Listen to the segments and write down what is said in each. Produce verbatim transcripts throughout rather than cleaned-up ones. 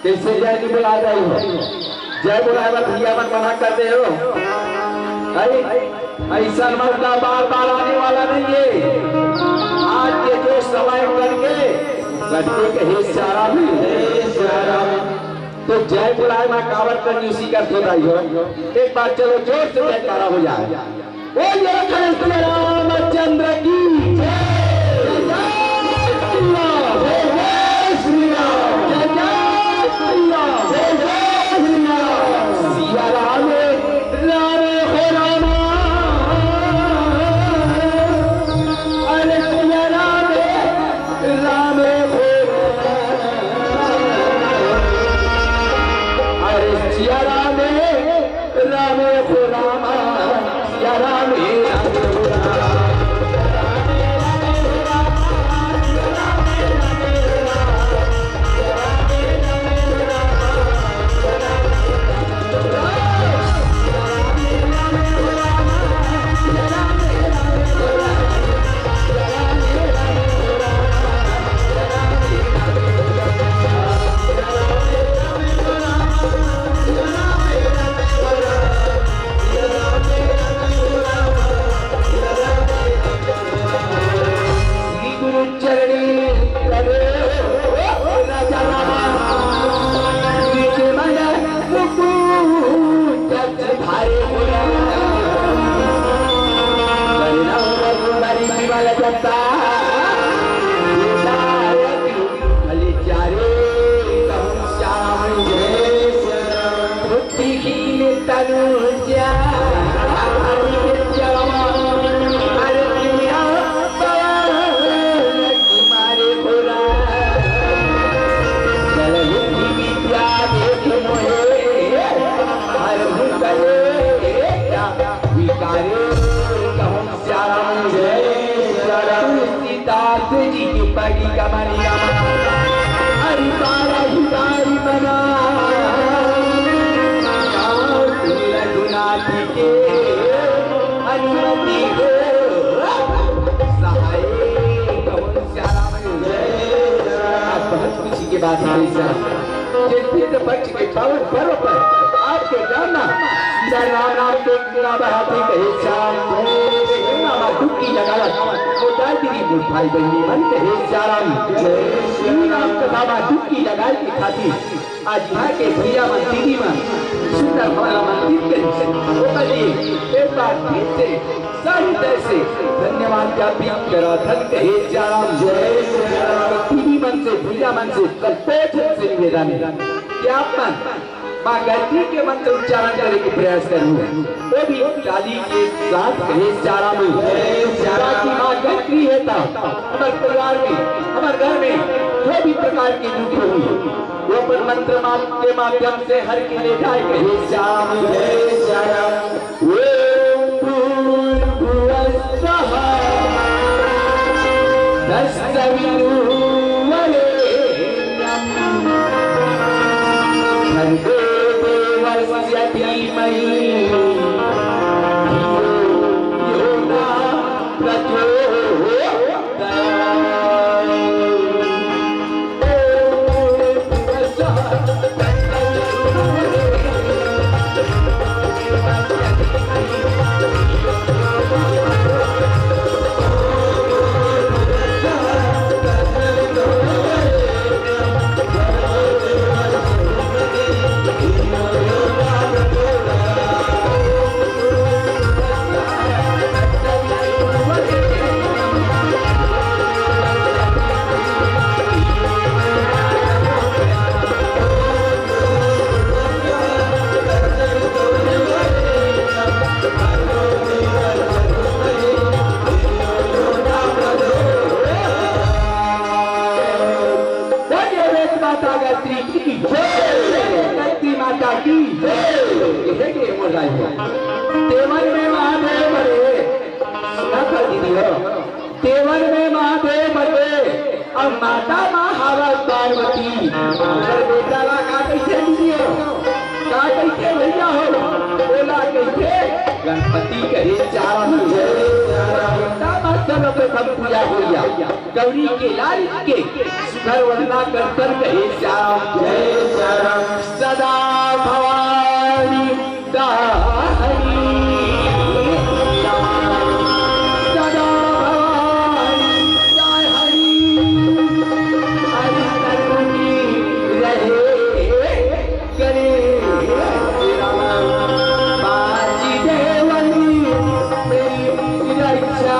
ऐसे जय नहीं बुला रहे हो, जय बुलाए बर भैया मन मना कर दे हो। अरे, ऐसा मौका बार बार आने वाला नहीं है। आज के जो समय करके बच्चे के हे सारा भी, हे सारा। तो जय बुलाए मैं कावर कर यूसी कर दे भाई हो। एक बार चलो जोर से जयकारा हो जाए। बोलिए कृष्ण रामचंद्र की जय। जय जय श्री राम। जय जय श्री राम। जय जय श्री राम। जय जय श्री राम। सिया राम, राम हो रामा। अरे सिया राम, राम हो रामा। अरे सिया राम, राम हो रामा, सिया राम हे राम हो रामा। श्री गुरु चरणी करे राजा रामा, नीचे माया मुकुट भारे बोला। परिणाम बारी विमल जता, विधायक बलि चारे कहूँ श्याम जय श्याम। बुद्धिहीन तनु जा, हरि विद्या अरे दुनिया पवन की मारे घोड़ा। जल बुद्धि विद्या देख मोहे, हर हूँ कले विकारे कहूँ श्याम जय श्याम। तुलसीदास जी की पड़ी कमलिया, हरि बारह ही बारी बना। रघुनाथ के अनुमति हो, सहाय कहूँ श्याम जय श्याम। बहुत खुशी की बात है सर। ये पितृपक्ष के पावन पर्व पर आपके जाना सीधा राम नाम के गंगा बहाती कहे श्याम। गंगा माँ दुख की जगावत, वो दाई दीदी बूढ़ भाई बहनी मन कहे श्याम। श्री राम कथा माँ दुख की जगाई की खातिर आज यहाँ के भैया मन दीदी मन सुंदर भला मंदिर के ओकर लिए एक बार फिर से सहृदय से धन्यवाद ज्ञापित कराथन कहे श्याम। जय श्याम। दीदी मन से भैया मन से संकोच से निवेदन है कि आप मन माँ गायत्री के मंत्र उच्चारण करे के प्रयास करू, वो भी ताली के साथ कहे श्याम। ताकि माँ गायत्री है तो हमारे परिवार में, हमारे घर में जो भी प्रकार के दुख हो, वो अपन मंत्र मा-, के माध्यम से हर के ले जाए कहे श्याम। जय श्याम। ॐ भूर्भुवः स्वः तत्सवितुर्वरेण्यं भर्गो देवस्य धीमहि धियो यो नः प्रचोदयात्। बोलिए वेद माता गायत्री की जय, गायत्री माता की जय। हे के मोर राय हो। देवन में महादेव रे, सुना कर दीदी हो। देवन में महादेव रे, अब माता माँ हवा पार्वती। अगर बेटा ला का कहिथे दीदी हो? का कहिथे भैया हो? बोला कहिथे गणपति कहे श्याम। बेटा माँ सर्वप्रथम पूजा होइया। गौरी के लाल के कर वंदना करतन कहे श्याम। जय श्याम। सदा भवानी दाहरी। सदा भवानी दाहरी। हरि करुणी रहे करे राम। बाजी देवनी मेरी रक्षा।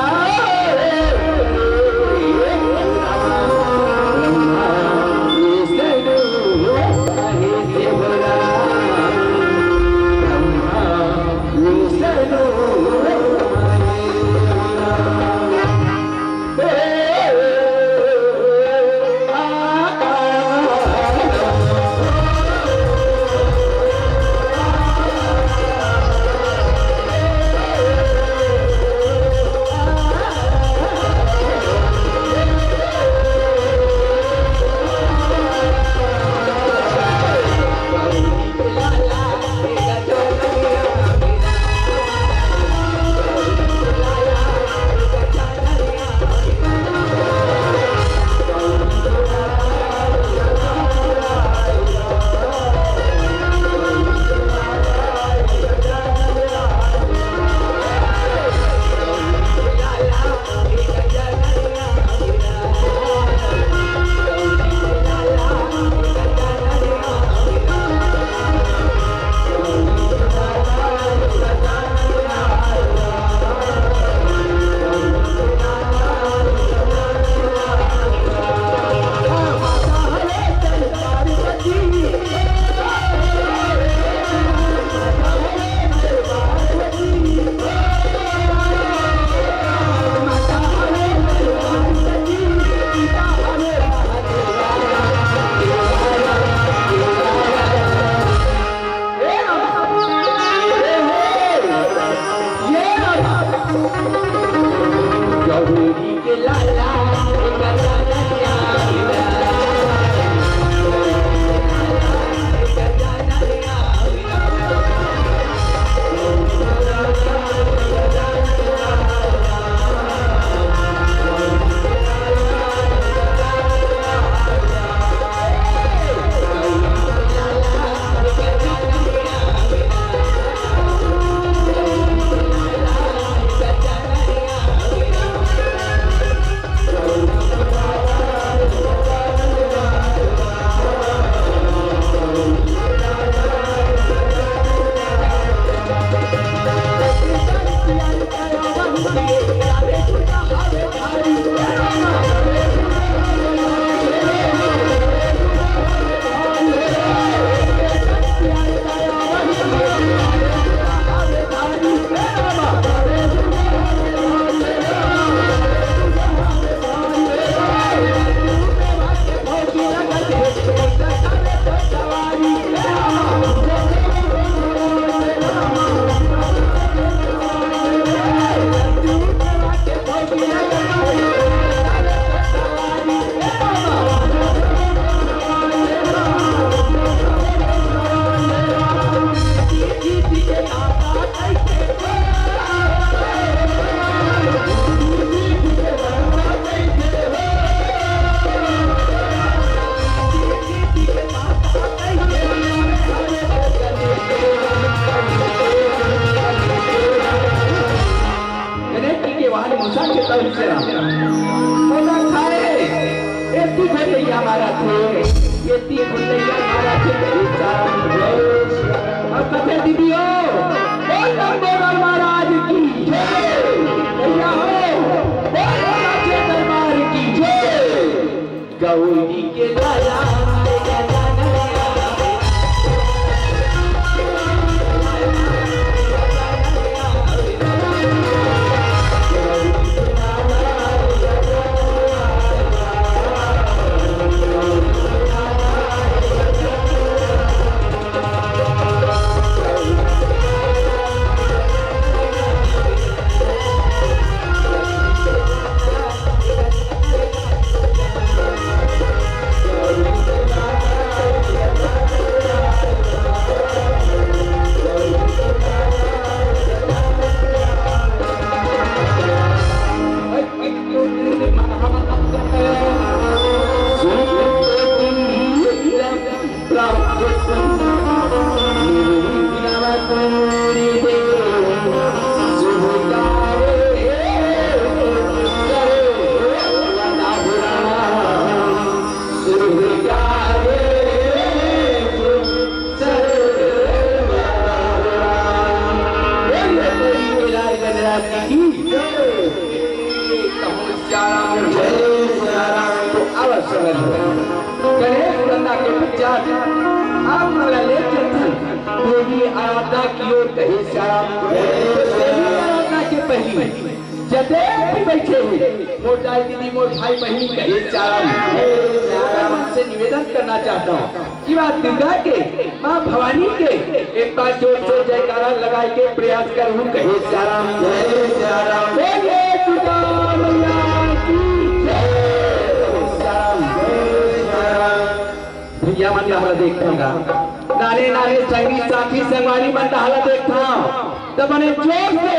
कने की के वाहन मुसा के तौर से मोला खाए, एती भुलैया मारा थे, एती भुलैया मारा थे, मेरी सारी। और कथे दीदी हो, बोल लंबोदर महाराज की जय। भैया हो, बोल नाचे दरबार की जय। गौरी के लाला तो अवश्य गणेश नंदा के पश्चात आप मन ला ले चलथन देवी आराधना की ओर, कहे श्याम। तो देवी आराधना के पहली जते भी बैठे हे, मोर दाई दीदी, मोर भाई बहिनी, कहे श्याम, ओकर मन से निवेदन करना चाहता हूँ कि माँ दुर्गा के, माँ भवानी के एक बार जोर से जयकारा लगाए के प्रयास करहूँ, कहे श्याम। बोलिए दुर्गा मैया की जय। श्याम। भैया मन ला देखथन गा, नाने नाने संगी साथी संगवारी मन ला देखथन, त बने जोर से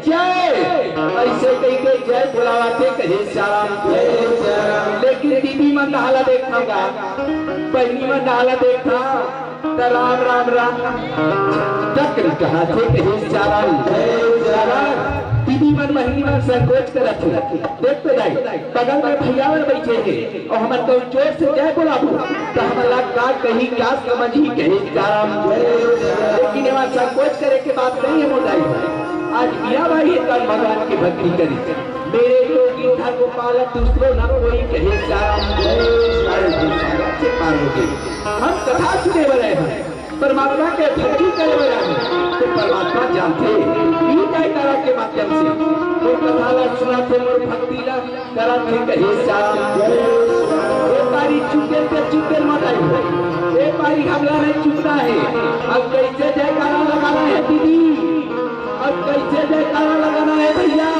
जय, ऐसे कहि के जय बोलावत हे, कहे श्याम। लेकिन दीदी मन ला देखथन गा, बहिनी मन ला देखथन, त राम राम राम चक्र कहाथे, कहे श्याम। दीदी मन बहिनी मन संकोच करत हे। देख तो दाई, बगल में भैया मन बैठे हे, अउ हमन तो जोर से जय बोलाबो, त हमन ला का कही, का समझही, कहे श्याम। लेकिन एमा संकोच करे के बात नहीं हे मोर दाई। आज मीरा बाई हे, त भगवान की भक्ति करी। मेरे जोगी धर्मपाल, दूसरो न कोई, कहे श्याम। अरे, दूसरा से पार हो गई। हम कथा सुने वाले हैं। परमात्मा के भक्ति करे वाला हे, त परमात्मा जानथे, ई जयकारा के माध्यम से मोर कथा ला सुनत हे, मोर भक्ति ला करत हे, कहे श्याम। ए पारी चुकेल ते चुकेल मत आही, ए पारी हमला नहीं चुकना हे। अब कैसे जयकारा लगाना हे दीदी, अब कैसे जयकारा लगाना हे भैया?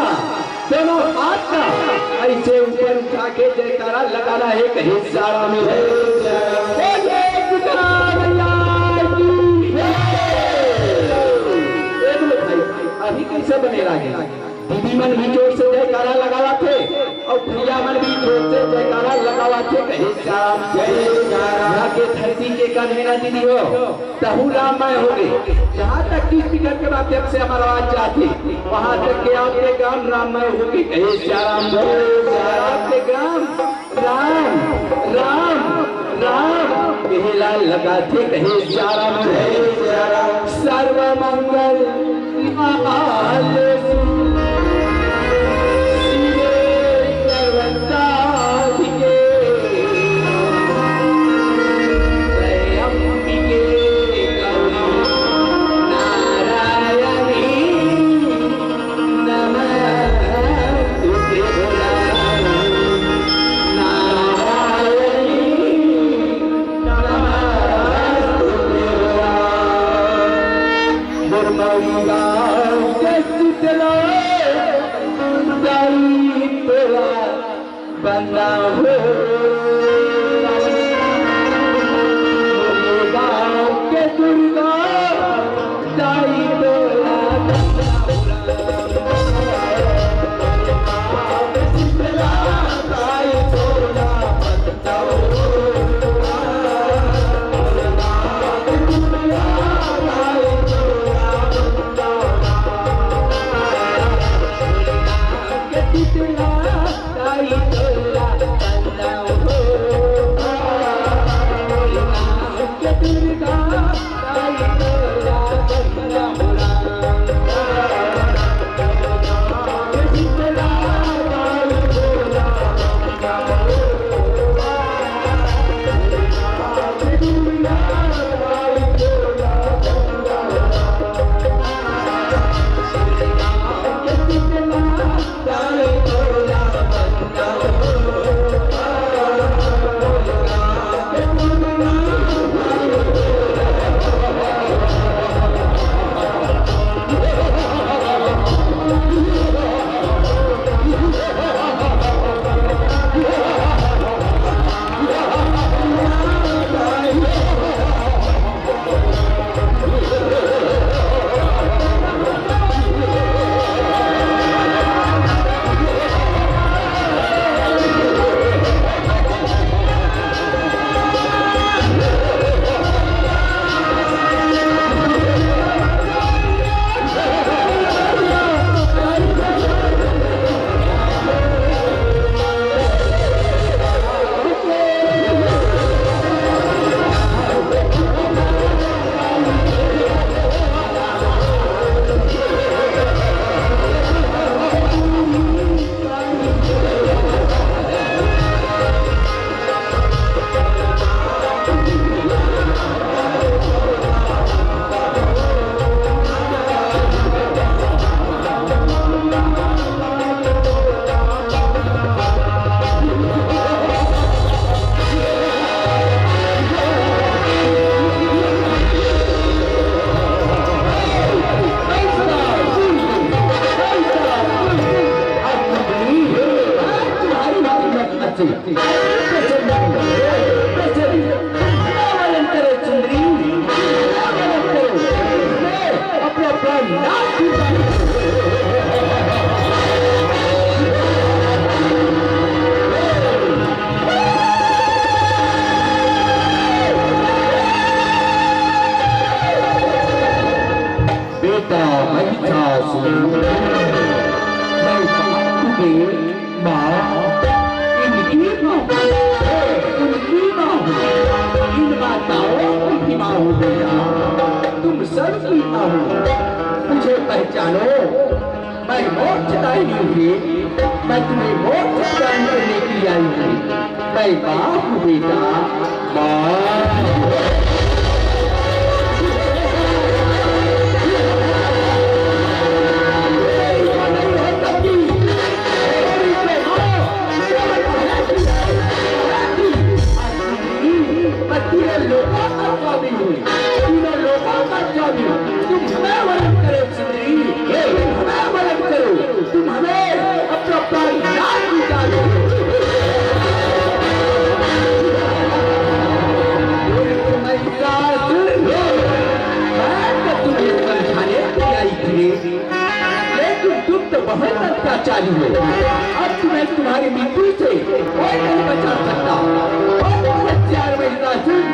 दोनों हाथ ला ऐसे ऊपर उठा के जयकारा लगाना हे, कहे श्याम। बोलिए दुर्गा मैया की जय। ए बोले भाई, अभी कैसे बने लागे? दीदी मन भी जोर से जयकारा लगावत हे अउ भैया मन भी जोर से जयकारा लगावत हे, कहे श्याम। यहाँ के धरती के कन्हैया दीदी हो, तहू राममय होगे। जहाँ तक कि स्पीकर के माध्यम से हमर आवाज जाथे, वहाँ तक के आपके ग्राम राममय होगे, कहे श्याम। आपके ग्राम राम, राम, राम कहे ला लगाथे, कहे श्याम। सर्व मंगल मांगल्ये शिवे सर्वार्थ साधिके, त्र्यंबके गौरी नारायणी नमस्तुते। नारायणी नमस्तुते। मोर मौरी गाँव के शीतला दाई तोला बंदा हो। मोर गाँव के दुर्गा दाई तोला बंदा हो। शीतला दाई तोला बंदा हो। महिषासुर। मैं बाप के माँ, इनकी माँ, इनकी माँ, इन माताओं की भी माँ हूँ बेटा। तुम सब की माँ हूँ। मुझे पहचानो, मैं मोक्षदायिनी हूँ रे। मैं तुम्हें मोक्ष प्रदान करने के लिए आई हूँ। मैं माँ हूँ बेटा, माँ। मैं तीनों लोकों का स्वामी हूँ, तीनों लोकों का स्वामी हूँ। तुम हमें वरण करो। तुम हमें वरण करो, तुम हमें अपना प्राण दान की दान दो। मैं तो तुम्हें समझाने के लिए आई थी, लेकिन तुम तो बहुत अत्याचारी हो। अब तुम्हें तुम्हारी मृत्यु से कोई नहीं बचा सकता। बहुत अत्याचार, महिषासुर।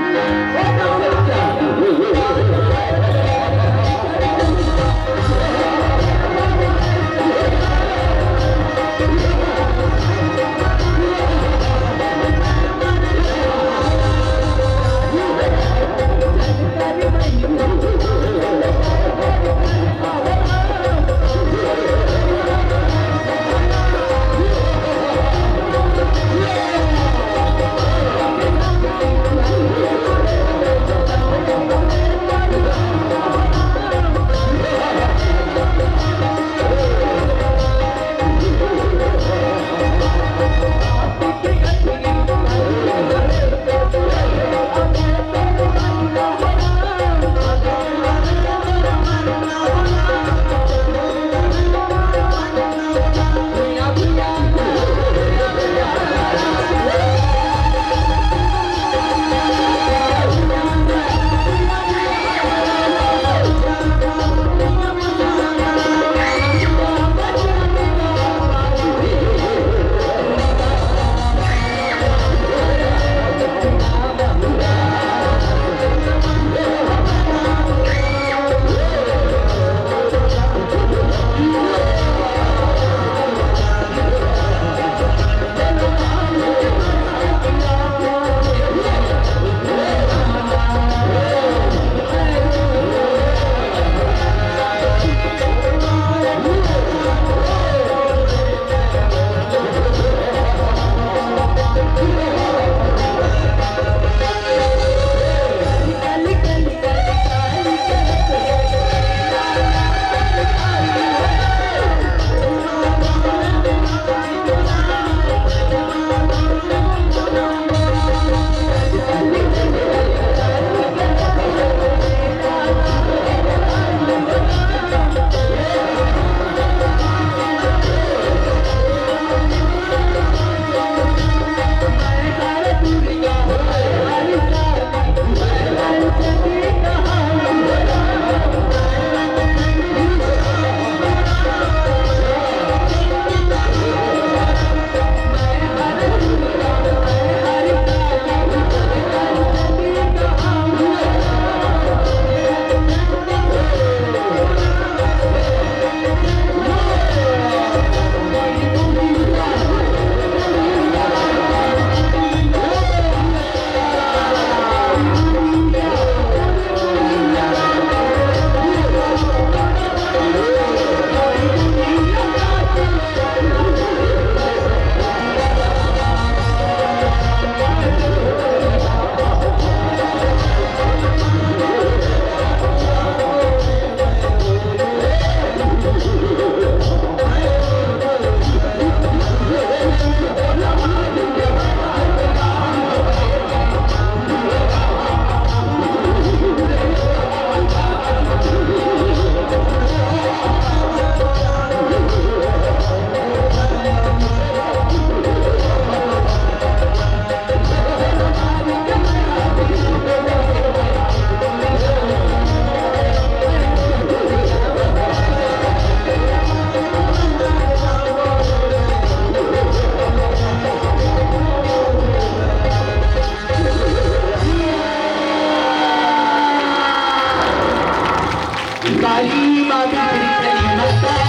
काली माँ बिगड़ी, काली माता।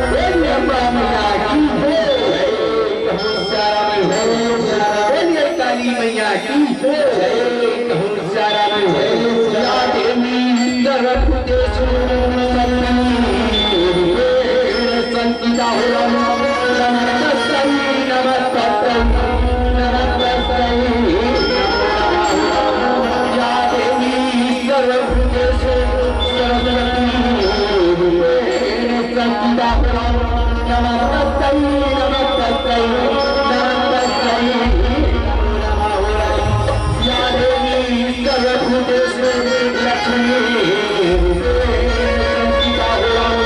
बोलिए अम्बा मैया की जय। बोलिए काली मैया की जय। या देवी सर्वभूतेषु शक्ति रूपेण संस्थिता हुं। नमस्तस्यै, नमस्तस्यै, नमस्तस्यै। या देवी सर्वभूतेषु सरस्वती रूपेण संस्थिता हुं। नमस्तस्यै, नमस्तस्यै, नमस्तस्यै। या देवी सर्वभूतेषु लक्ष्मी रूपेण संस्थिता हुं।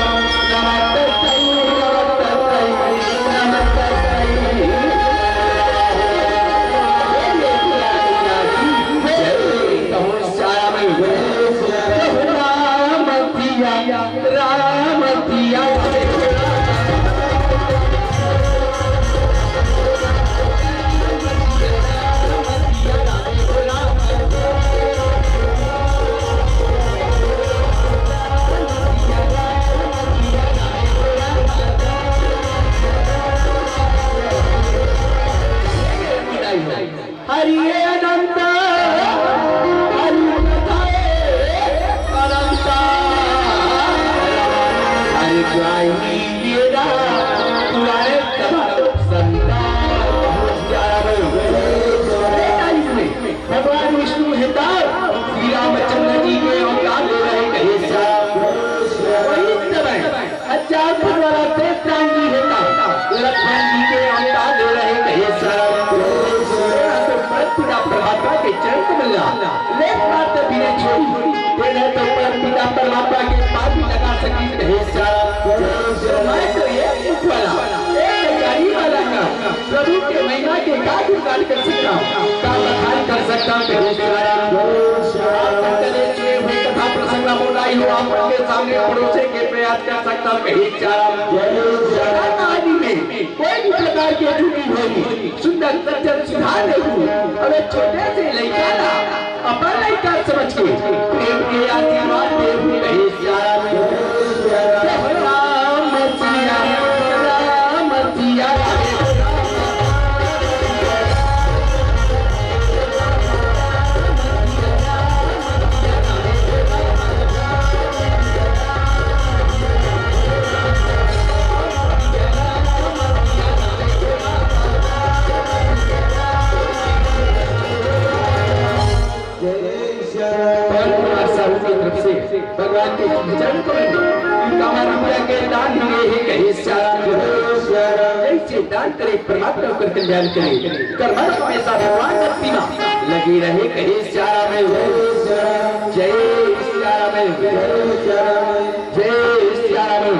नमस्तस्यै, नमस्तस्यै, नमस्तस्यै। जय। राम सिया, राम सिया। हरि अनंत, हरि अनंत, हरि गाई मेरा पुराने संता। के चरण कमल ला लेत मात्र बिने छोड़ी, तेने तो परम पिता परमात्मा के पाद भी लगा सकी। हे सियाराम, मैं तो ये मुख वाला, एक गाड़ी वाला का प्रभु के महिमा के का गुणगान कर सकता हूँ, का बखान कर सकता हूँ। हे सियाराम, आप मन के लिए चुने हुए कथा प्रसंग ला मोलाई हो, आप मन के सामने परोसे के प्रयास कर सकता हूँ। हे सियाराम, कथा कहानी में कोई भी प्रकार की त्रुटि होगी, सुंदर सज्जन सुधार नहीं हुई। अब एक छोटे से लइका ला अपन लइका समझ के प्रेम के आशीर्वाद दे हुए। हे सियाराम, राम सिया, राम सिया। पवन कुमार साहू की तरफ से भगवान के चरण कमल में इक्यावन रुपया के दान दिए हैं। कहे सियाराम, जैसे दान करे परमात्मा ओकर कल्याण करे, कर्मठ हमेशा भगवान भक्ति में लगे रहे। कहे सियाराम, जय सियाराम, जय सियाराम।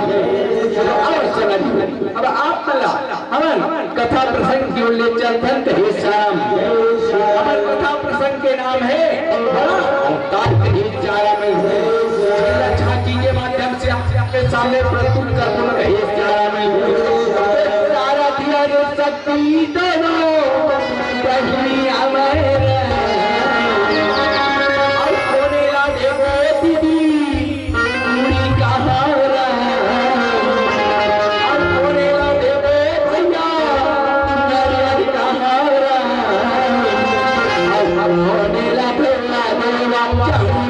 और चला जी, अब आप मन ला हमन कथा प्रसंग की ओर ले चलथन। कहे सियाराम, हमर कथा प्रसंग के नाम है बड़ा अवतार। कहे सियाराम, झांकी के माध्यम से आपके सामने प्रस्तुत करथन। कहे सियाराम, सारथी अरे शक्ति दोनों बहिनी अमर। अउ कोने ला देबो दीदी पूरी कहारा, अउ कोने ला देबो भैया नरियर कहारा, अउ कोने ला देबो, देबो।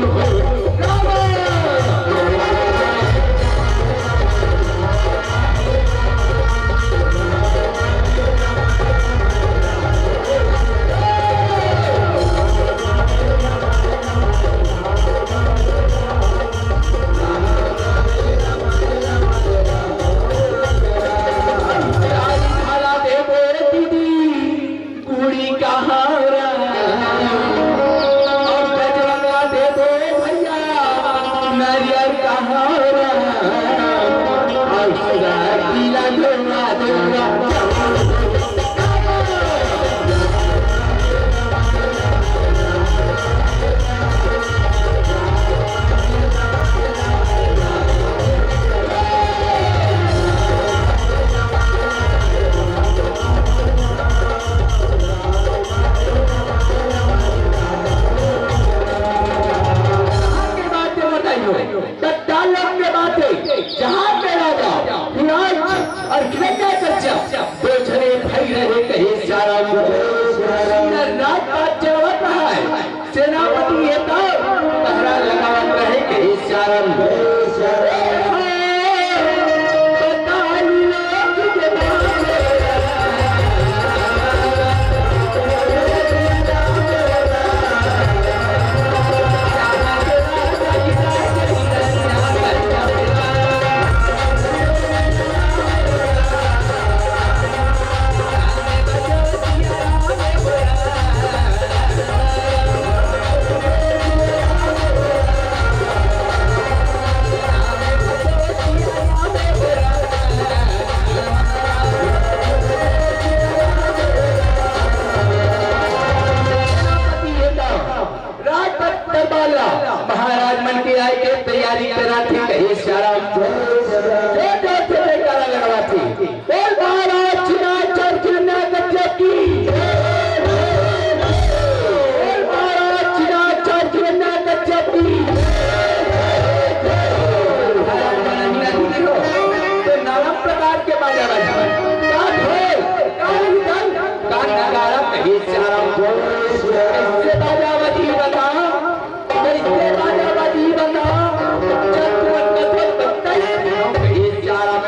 कुड़ी कहारा, अउ गजरा दे दो भैया, नरियर कहारा, अउ सदा पीला धोआ धोआ। जहाँ के बात है, बताइयो, तत्काल के बात है, जहाँ के राजा विराट और हिरण्यकश्यप दो जने भाई रहे। कहे सियाराम, रात बात चलत रहा है। सेनापति ये तो पहरा लगावत रहे। कहे सियाराम, राजपथ दरबार ला महाराज मन के आए के तैयारी कराथे। कहे सियाराम, जोर जोर से जयकारा लगवाथे। बोल महाराज श्री रामचंद्र गजब की। बोल महाराज श्री रामचंद्र गजब की। महाराज मन अहिना दीदी हो, तो नाना प्रकार के बाजा बाजा। का ढोल, का मृदंग, का नगाड़ा, कहे सियाराम। कैसे बाजा बजी बता, कैसे बाजा बजी बता, जब तुम कथक बताइए, कहे सियाराम।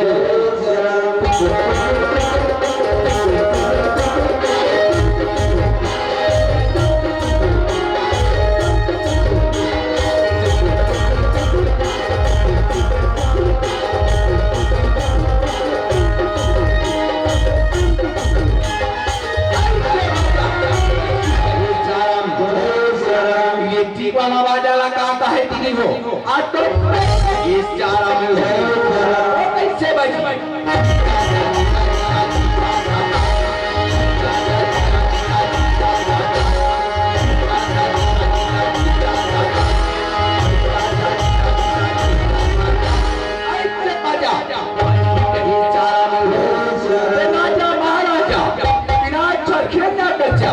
तो इस चारा में हो, वो कैसे बजी? ऐसे बजा। राजा महाराजा विराट छरखेल ना बच्चा,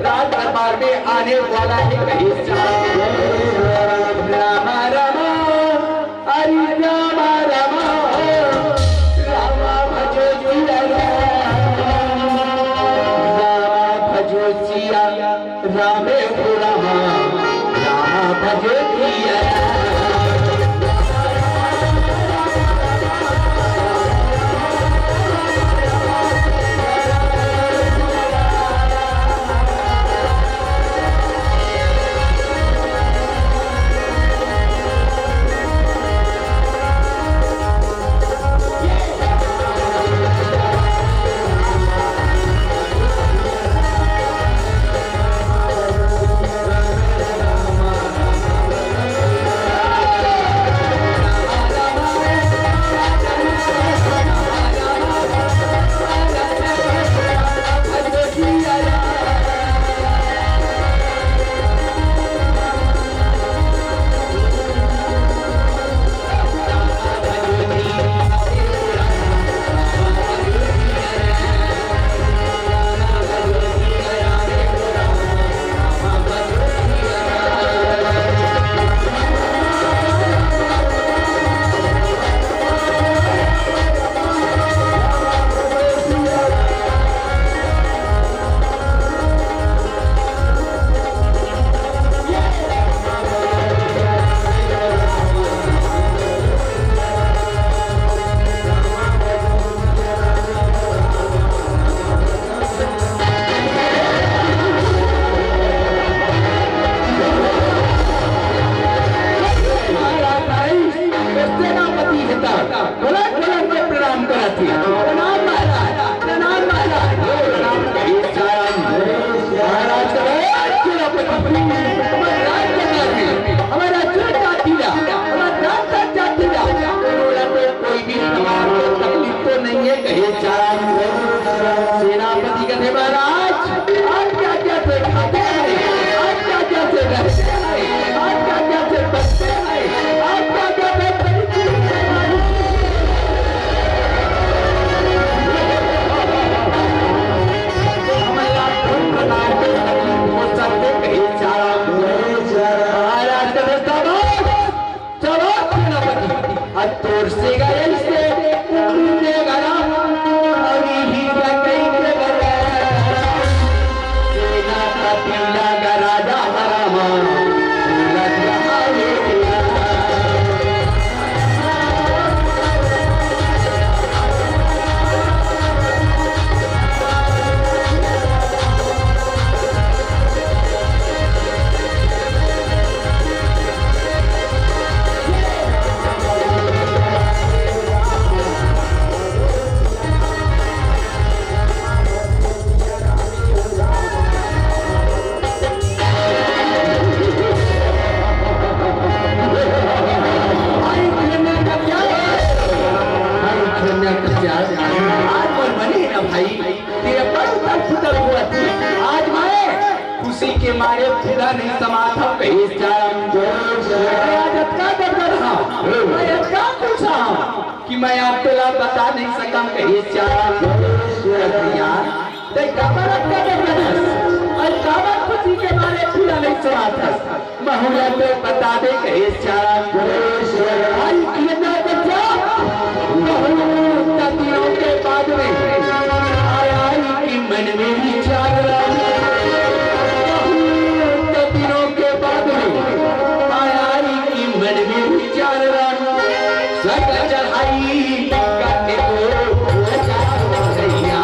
राज दरबार में आने वाला है कहीं से। रामा रामा, हरे रामा रामा, रामा भजो सिया राम, रामा भजो सिया रामे हो रामा, रामा भजो सिया राम। महाराज भाई, सेनापति हे ता, बलंद बलंद के प्रणाम करत हे। प्रणाम महाराज, प्रणाम महाराज, प्रणाम कही सारन। महाराज का सेनापति, हमर राज दरबार में, हमर राज जाति ला, हमर राज जाति ला, कोनो ला तो कोई भी प्रकार के तकलीफ तो नहीं है, कहे चार। सेनापति कथे महाराज, आपके आज्ञा से खाते हैं, आपके आज्ञा से रहते हैं, आपके आज्ञा से बचते हैं, आपके आज्ञा से परिचित हैं। हमारा कोई प्रकार के तकलीफ हो सकते, कहे चार। महाराज कथे शाबाश, चलो सेनापति, अब तोर से गए से उनके गला, अभी ही क्या कहीं के गला। सेनापति लगा राजा हरामा, लग रहा ये तेरा। आज मोर बने ना भाई, तेरा बड़ उथल पुथल हुआ थी। आज मैं खुशी के मारे फूला नहीं समात हूँ कहीं से आया हूँ। मैं आज इतना डर डर रहा हूँ, मैं इतना खुश रहा हूँ कि मैं आप तेला बता नहीं सका कहीं से आया हूँ। यार, ते काबर अतका डर डर हस? अउ काबर खुशी के मारे फूला नहीं समात हस? महूला तो बता दे कहे चारा। आई कितना बच्चा, बहुत दिनों के बाद में आया आई कि मन में विचार। बहुत दिनों के बाद में आया आई कि मन में विचार। सक चढ़ाई करने को लगा भैया।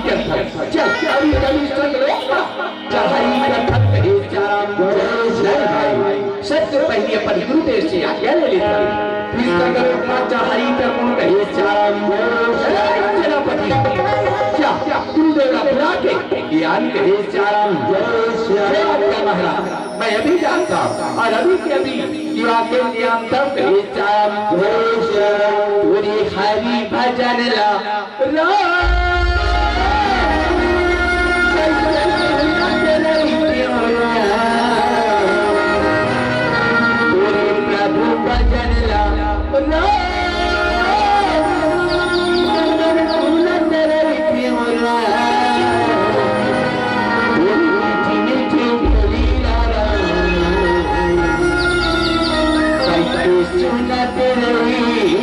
चल, अभी, अभी संग लोग चढ़ाई करथन, कहे सियाराम। नहीं भाई, सबसे पहले अपन गुरुदेव से आज्ञा ले लेथन, फिर संग लोग मा चढ़ाई करथन, कहे सियाराम। ए, सेनापति, जा, गुरुदेव ला बुला के ज्ञान, कहे सियाराम। जय आज्ञा महाराज, मैं अभी जाता हूँ और अभी के अभी युवा के ज्ञान तब, कहे सियाराम। जय सियाराम। तोरे हरि भजन ला सुनत रही।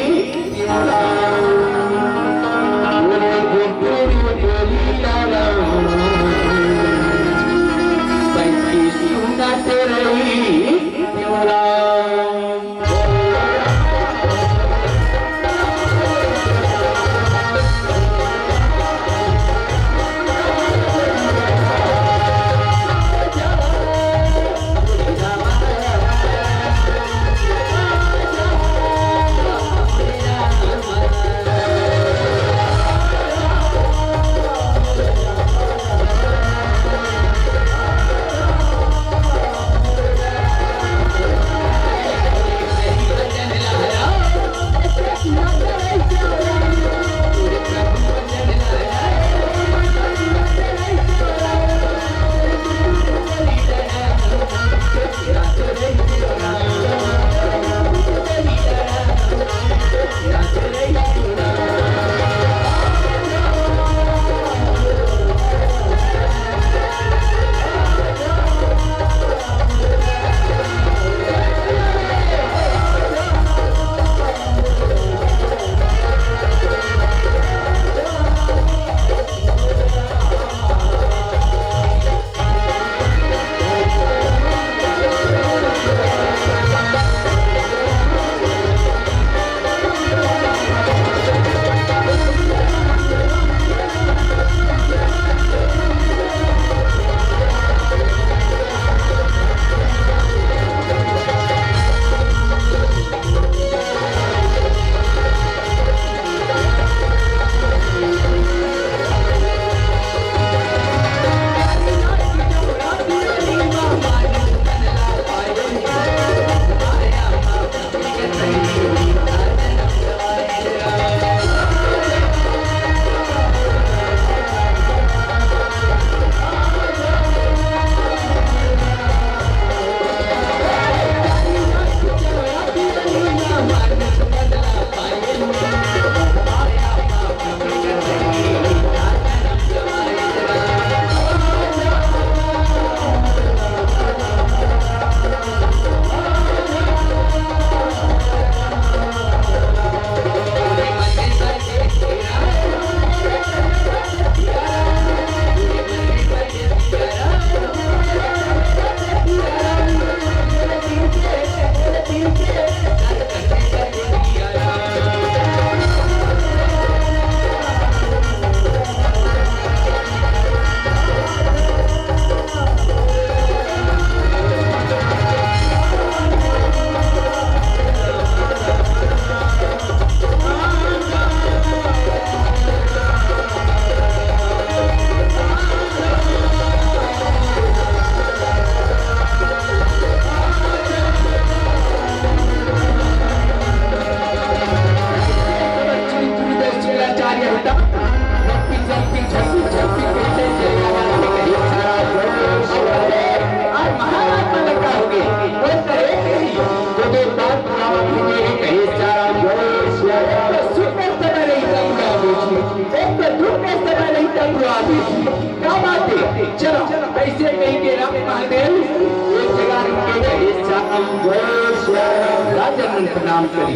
क्या बात है? चलो, ऐसे कहीं के राम महादेव एक जगह रुक के कहे, "श्याम, जय श्याम।" राजन मन प्रणाम करी।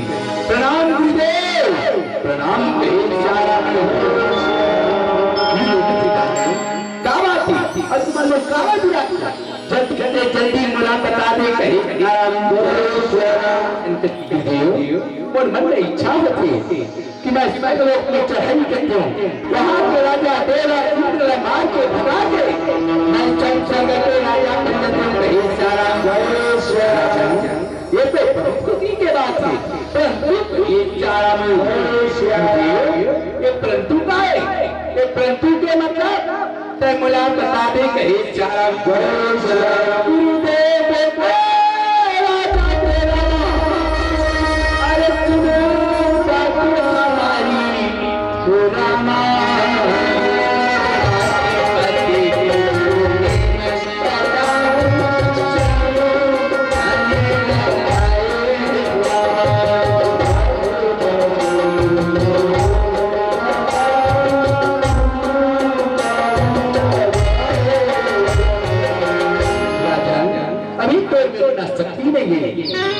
प्रणाम गुरुदेव, प्रणाम कहे, "श्याम।" ये लोग की बात है। क्या बात है? और तुम्हारे लोग कावर बुला के जल्दी, जल्दी, जल्दी मुलाकात आ गई, कहे, "श्याम, जय श्याम।" इनके गुरुदेव, मोर मन में इच्छा होथे कि मैं स्वर्ग लोक में चढ़ाई करथों, वहाँ के राजा देवराज इंद्र ला मार के भगा के मैं स्वयं स्वर्ग के राजा बन जाथों। कहे सियाराम। जय सियाराम। ये तो बहुत खुशी के बात है, परंतु ये सियाराम, ये परंतु का है? ये परंतु के मतलब तैं मोला बता दे। कहे सियाराम। गुरुदेव को राजा तेरा, अरे सुनो बात हमारी, ओ रामा। राजन, अभी तोर में उतना शक्ति नहीं है,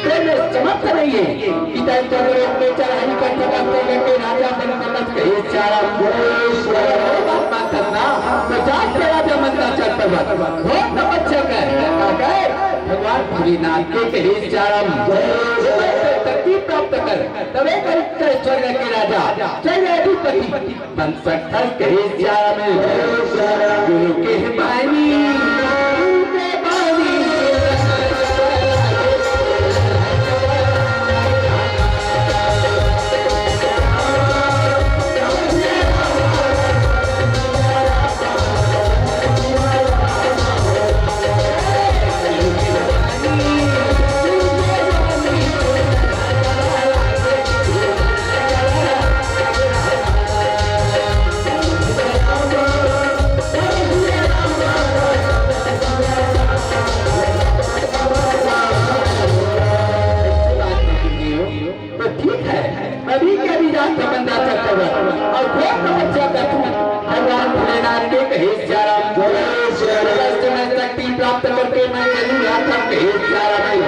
तोर में समर्थ नहीं है कि तैं चंद्रलोक में चढ़ाई कर सकत, तैं के राजा बन सकत। कहे सियाराम। बात मानत ना, तो जाके राजा मंदराचल पर्वत घोर तपस्या कर, का कर? भगवान भोलेनाथ के। कहे सियाराम। शक्ति प्राप्त कर, तबे कही तैं स्वर्ग के राजा, स्वर्ग अधिपति बन सकथस। कहे सियाराम। गुरु के बानी, गुरु के बानी। तो ठीक है, अभी के अभी जात मंदराचल पर्वत और घोर तपस्या कर तू भगवान भोलेनाथ के। कहे सियाराम। जय सियाराम। अगर से मैं शक्ति प्राप्त करके मैं चलूंगा तब। कहे सियाराम।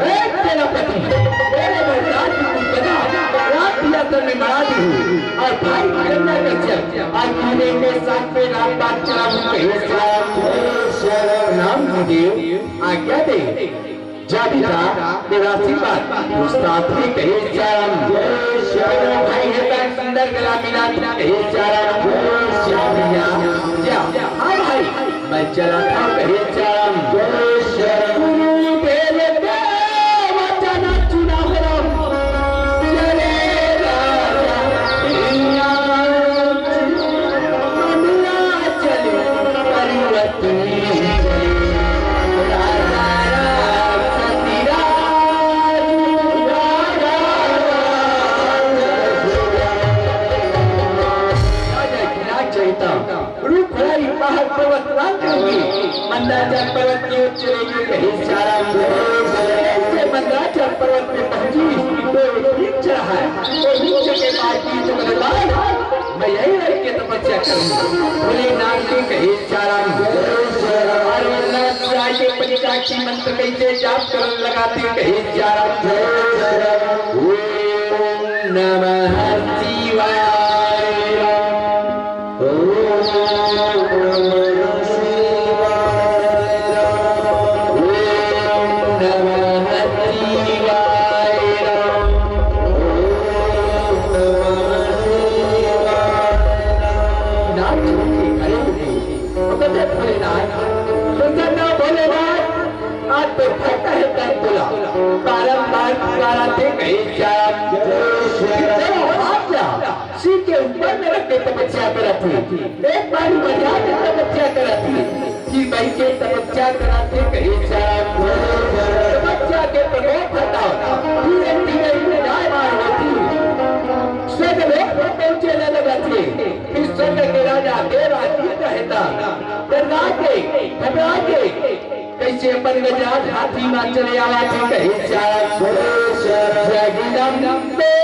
ए सेनापति, तेरे मैं राज की प्रजा राज सिंहासन में मना दी हूँ और भाई हिरण्य कश्यप और तूने के साथ में राजपाट चला हूँ। कहे सियाराम। जय सियाराम। राम गुरुदेव आज्ञा दे। जा बेटा, मेरा आशीर्वाद, मुस्ताफी। कहे सियाराम। जय सियाराम। भाई है बहन सुंदर गला मिला। कहे सियाराम। जय सियाराम। भैया, जा। हाँ भाई, मैं चला था। कहे सियाराम। जय सियाराम। गुरुदेव के वचन चुना हो। जय राजा। रुख राई पहाड़ पर्वत लांग होंगे, मंदाचल पर्वत की ओर चलेंगे। कहे सियाराम। जैसे मंदाचल पर्वत में पहुंची तो एक वृक्ष है, वो वृक्ष के पास की जंगल मैं यही रह के तपस्या करूंगा। भोलेनाथ जी। कहे सियाराम। और वो नमः शिवाय के पंचाक्षरी मंत्र कैसे जाप करन लगाते। कहे सियाराम। ओम नमः शिवाय। ओम नमः शिवाय। ओम नमः शिवाय। ओम नमः शिवाय। नाम जप के खड़े हो गए। तो कहते, "भोलेनाथ, प्रसन्न भोलेनाथ, आज तो भक्त है तन तुला, बारंबार पुकारा थे कहीं जा।" चलो, आप जा, सिर के ऊपर में रख के तपस्या करत हे। एक बार मजा के तपस्या करत हे, फिर बैठ के तपस्या करत हे कहीं जा। तपस्या के प्रकोप हटाओ, धीरे धीरे विराजमान होती। स्वर्ग लोक पर पहुंचे न लगत हे, फिर स्वर्ग के राजा देवराज इंद्र हेता, डरना के, घबरा के, कैसे अपन गजराज हाथी मा चले आवा थे कहीं जा। जगदम्बे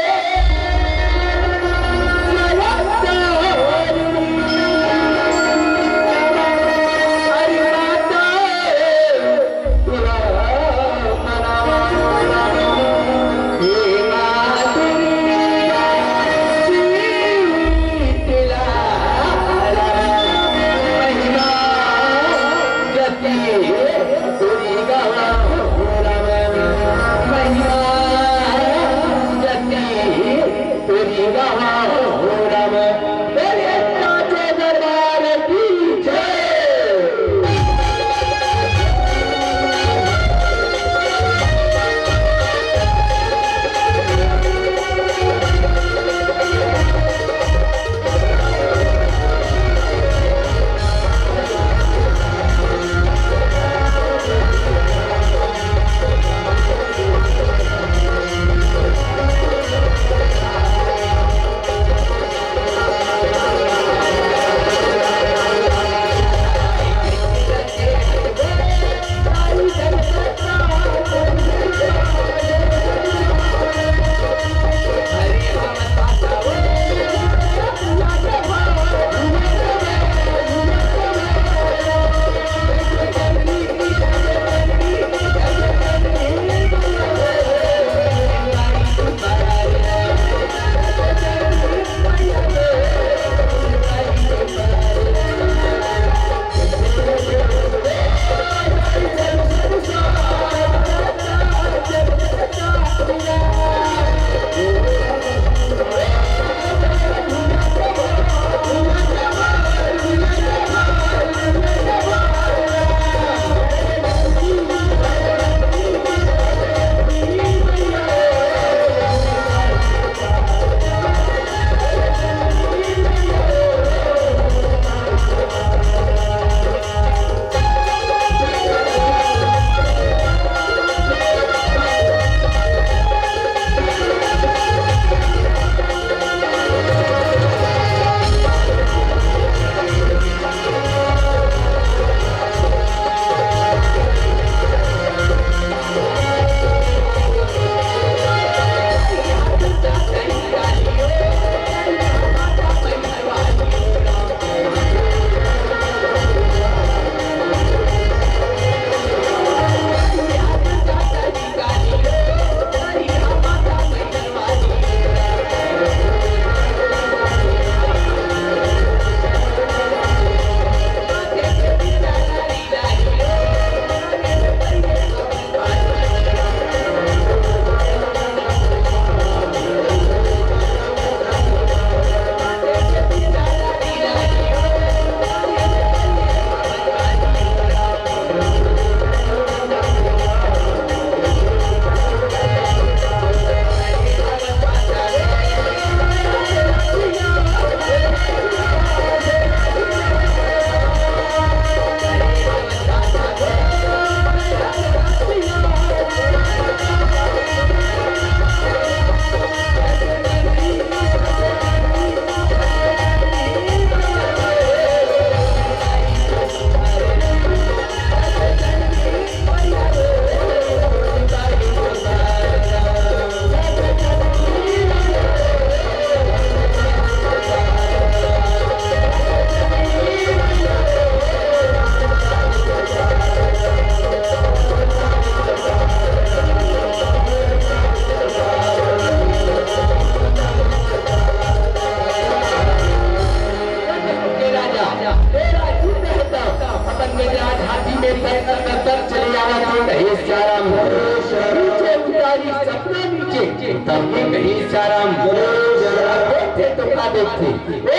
तेरा जी कहता, अपन गजराज हाथी में पैर कर कर चले आवा तो कहे सियाराम। नीचे उतारी सपना नीचे, उतर के कहे सियाराम। अब देखते तो का देखते।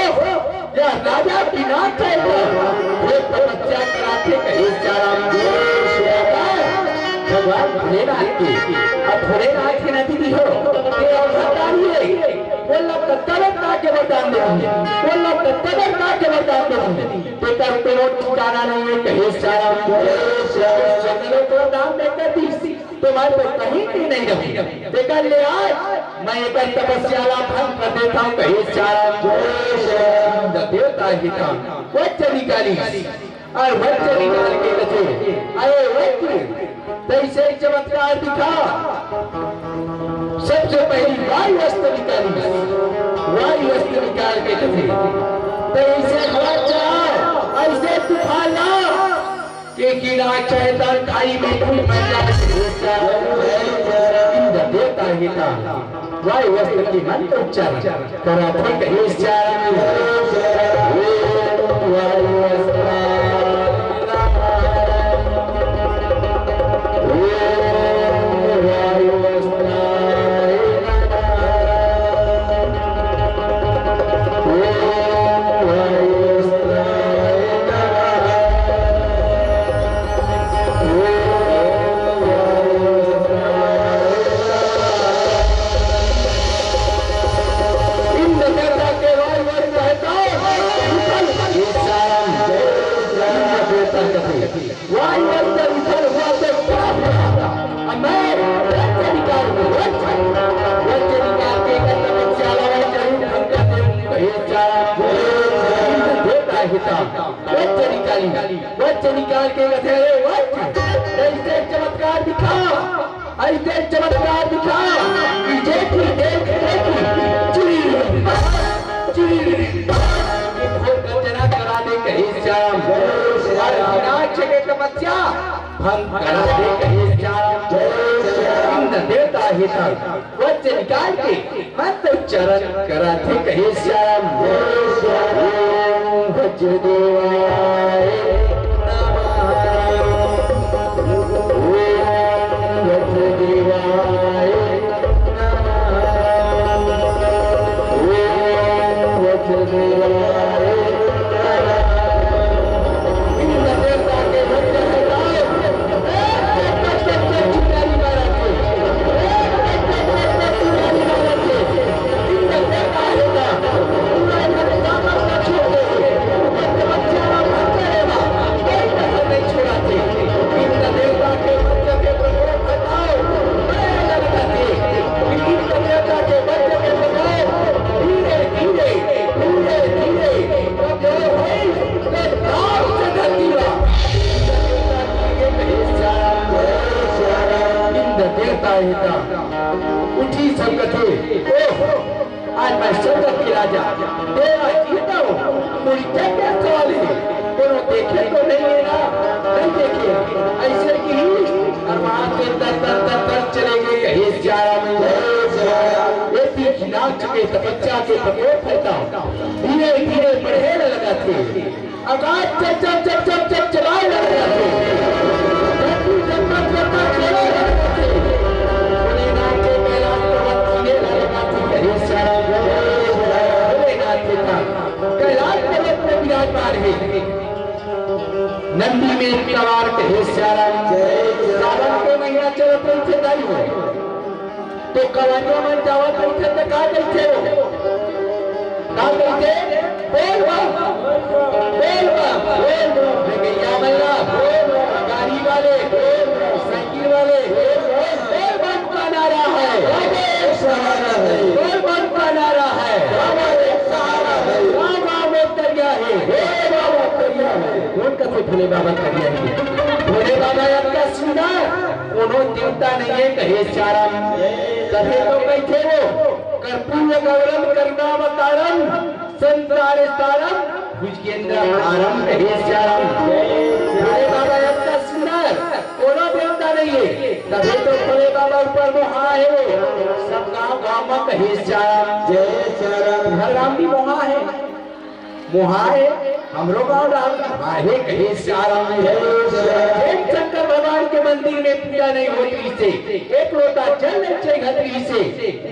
ओह, या राजा की नाच है तो, ये तपस्या कराते कहे सियाराम। भगवान भोलेनाथ की, अब भोलेनाथ की नदी भी हो, ये अवतार है। बोला तो तब ना के वरदान दे दूंगी, बोला तो तब ना के वरदान दे दूंगी। तेकर कोनो ठिकाना नहीं है, कहे सियाराम। जंगलों को वरदान देकर दी, तुम्हारे को कहीं भी नहीं रहूंगी। तेकर ले आज मैं एक तपस्या ला भंग कर देता हूँ, कहे सियाराम। देवता ही था, वज्र निकाली और वज्र निकाल के कथे, अरे वज्र, तैसे चमत्कार दिखा। सबसे पहली वायु अस्त्र निकाली, वायु अस्त्र निकाल के कथे, तैसे हवा चला, ऐसे तूफान ला, कि कीड़ा शैतान खाई में घुल बन जाए। इंद्र देवता ही था, वायु अस्त्र की मंत्र उच्चारण करा थे कहे सियाराम। ओम वायु अस्त्राय नमः। ओम वायु अस्त्राय नमः। ओम वायु अस्त्राय नमः। ओम वायु अस्त्राय नमः। इंद्र देवता के वायु अस्त्र कहता है, उठल, ये सारा इंद्र देवता कथे। वायु अस्त्र उठल हुआ तो क्या हुआ? अब मैं वज्र निकाल दूं, वज्र। वज्र निकाल के कर तपस्या लगा, जरूर भंग कर दूं। हे चारा, इंद्र देवता हिता, वज्र निकाली, वज्र निकाल के कथे, "अरे वज्र, ऐसे चमत्कार दिखा।" ऐसे चमत्कार दिखा कि जेठी देख देखी, चिड़ी, चिड़ी, ये घोर गर्जना करा दे कहे श्याम। और हिरणाक्ष के तपस्या भंग करा दे कहे श्याम। इंद्र देवता ही था, वज्र निकाल के मंत्र उच्चारण करा दे कहे श्याम। ओम वज्रदेवाय नमः। ओम वज्रदेवाय नमः। ओम वज्रदेवाय नमः। इंद्र देवता ही था। उठी सब कथे, "ओह, आज मैं स्वर्ग के राजा, देवा जीता हूँ, कोई क्या क्या सवाल है? कोनो देखे तो नहीं है ना?" नहीं देखे। ऐसे की और वहां से तर तर तर तर चले गए, कहे सियाराम। ये तीर्थनाथ के तपस्या के प्रकोप है था, धीरे धीरे बढ़े लगा थे। आकाश चम चम चम चम चम चलाए लग रहे थे। धरती चकमक चकमक चले लग रहे थे। भोलेनाथ के कैलाश पर्वत धीरे लगा थे। कहे सारा भोलेनाथ के था। कैलाश पर्वत में विराजमान है। नंदी में सवार कहे सियाराम। सावन के महीना चलत रहिथे दाई हो। तो कवरिया मन जावत रहिथे त का कहिथे वो? का कहिथे? बोल बम, बोल बम, बोल बम। गैया मल्ला, बोल बम। गाड़ी वाले, बोल बम। साइकिल वाले, बोल बम। बोल बम का नारा है। बोल बम का नारा है। गाँव गाँव में दरिया है। कौन कथे भोले बाबा दरिया है? भोले बाबा अतना सुंदर, कोनो देवता नहीं है, कहे सियाराम। तभे तो कहिथे वो, कर्पूर गौरम करुणावतारम, संसार सारम भुजगेंद्र हारम, कहे सियाराम। भोले बाबा अतना सुंदर, कोनो देवता नहीं है, तभे तो भोले बाबा ऊपर मोहा है वो। सब गाँव गाँव में कहे सियाराम। जय सियाराम। हर राम भी मोहा है। मोहाए हमरो गाँव डाहर, आहे कहे सियाराम। जेन शंकर भगवान के मंदिर में पूजा नहीं होत रहिसे, एक लोटा जल नहीं चढ़त रहिसे,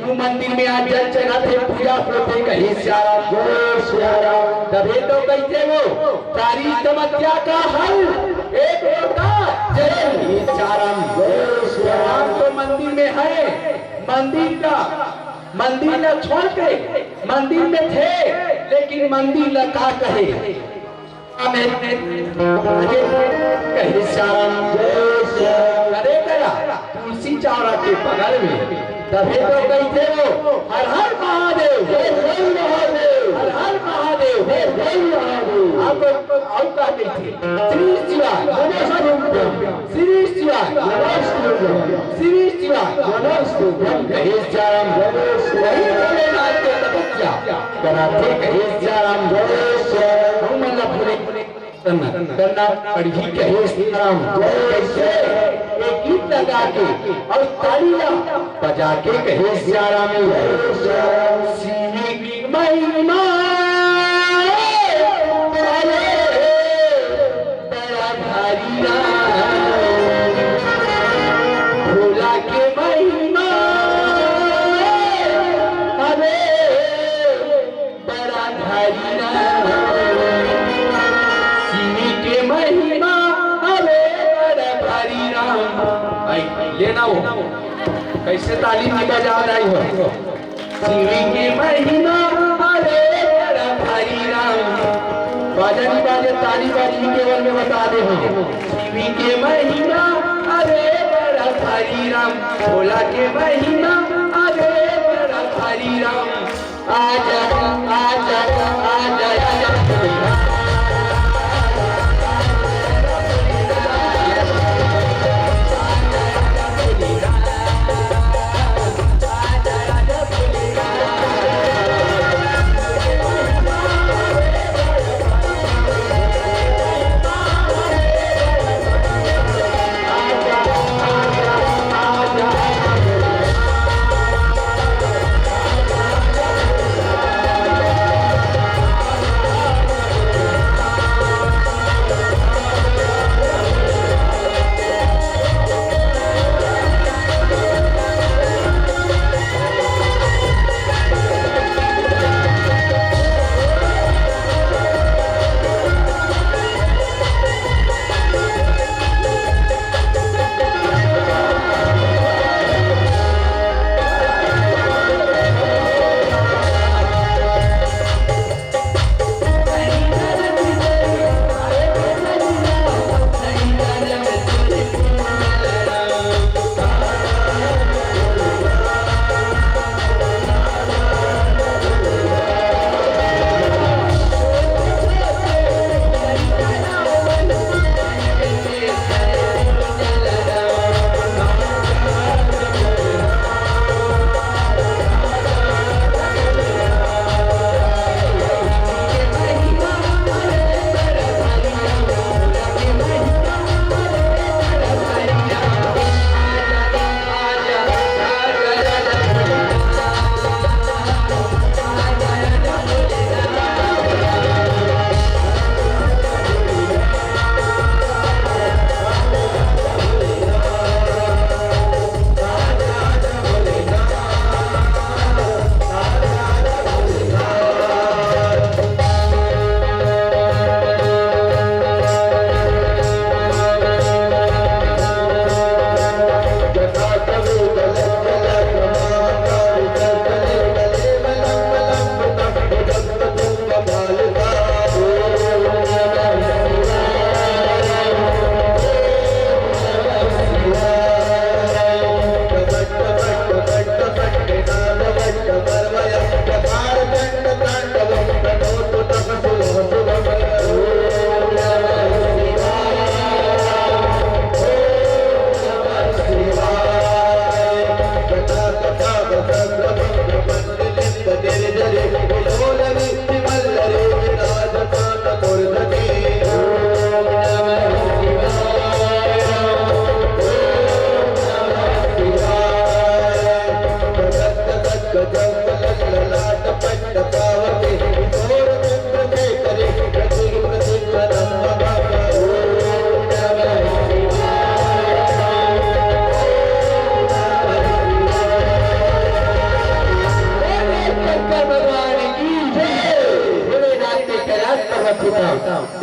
वो मंदिर में आज जल चढ़त हे, पूजा होत हे, कहे सियाराम। जय सियाराम। तभे तो कहिथे वो, सारी समस्या का हल, एक लोटा जल। कहे सियाराम। जय सियाराम। भगवान तो मंदिर में हे, मंदिर का, मंदिर ला छोड़ के मंदिर में थे, लेकिन मंदिर ला का कहे? आमेन। कहे सियाराम। जय सियाराम। अरे करा, तुलसी चौरा के बगल में, तभे तो कहिथे वो, हर हर महादेव। हर हर महादेव। हर हर महादेव। हर हर महादेव। आपको अउ का कहिथे? श्री शिवाय। नमः शिवाय। श्री शिवाय। नमः शिवाय। श्री शिवाय। नमः शिवाय। कहे सियाराम। वही भोलेनाथ के तपस्या कराथे, कहे सियाराम। हम मतलब भोले करना, करना पड़ही, कहे सियाराम। कैसे? एक गीत लगा के अउ ताली ला बजा के, कहे सियाराम। शिव की महिमा, अरे बड़ा भारी राम, भोला के महिमा, अरे बड़ा भारी राम, शिव के महिमा, अरे बड़ा भारी राम। आई, लेना वो, कैसे ताली नहीं बजा रही हो? शिव के महिमा, अरे बड़ा भारी राम। बाजा नहीं बाजे, ताली बाजी केवल में बता दे हम। शिव के महिमा, अरे बड़ा भारी राम। भोला के महिमा, अरे बड़ा भारी राम। आजा, आजा, आजा, आजा।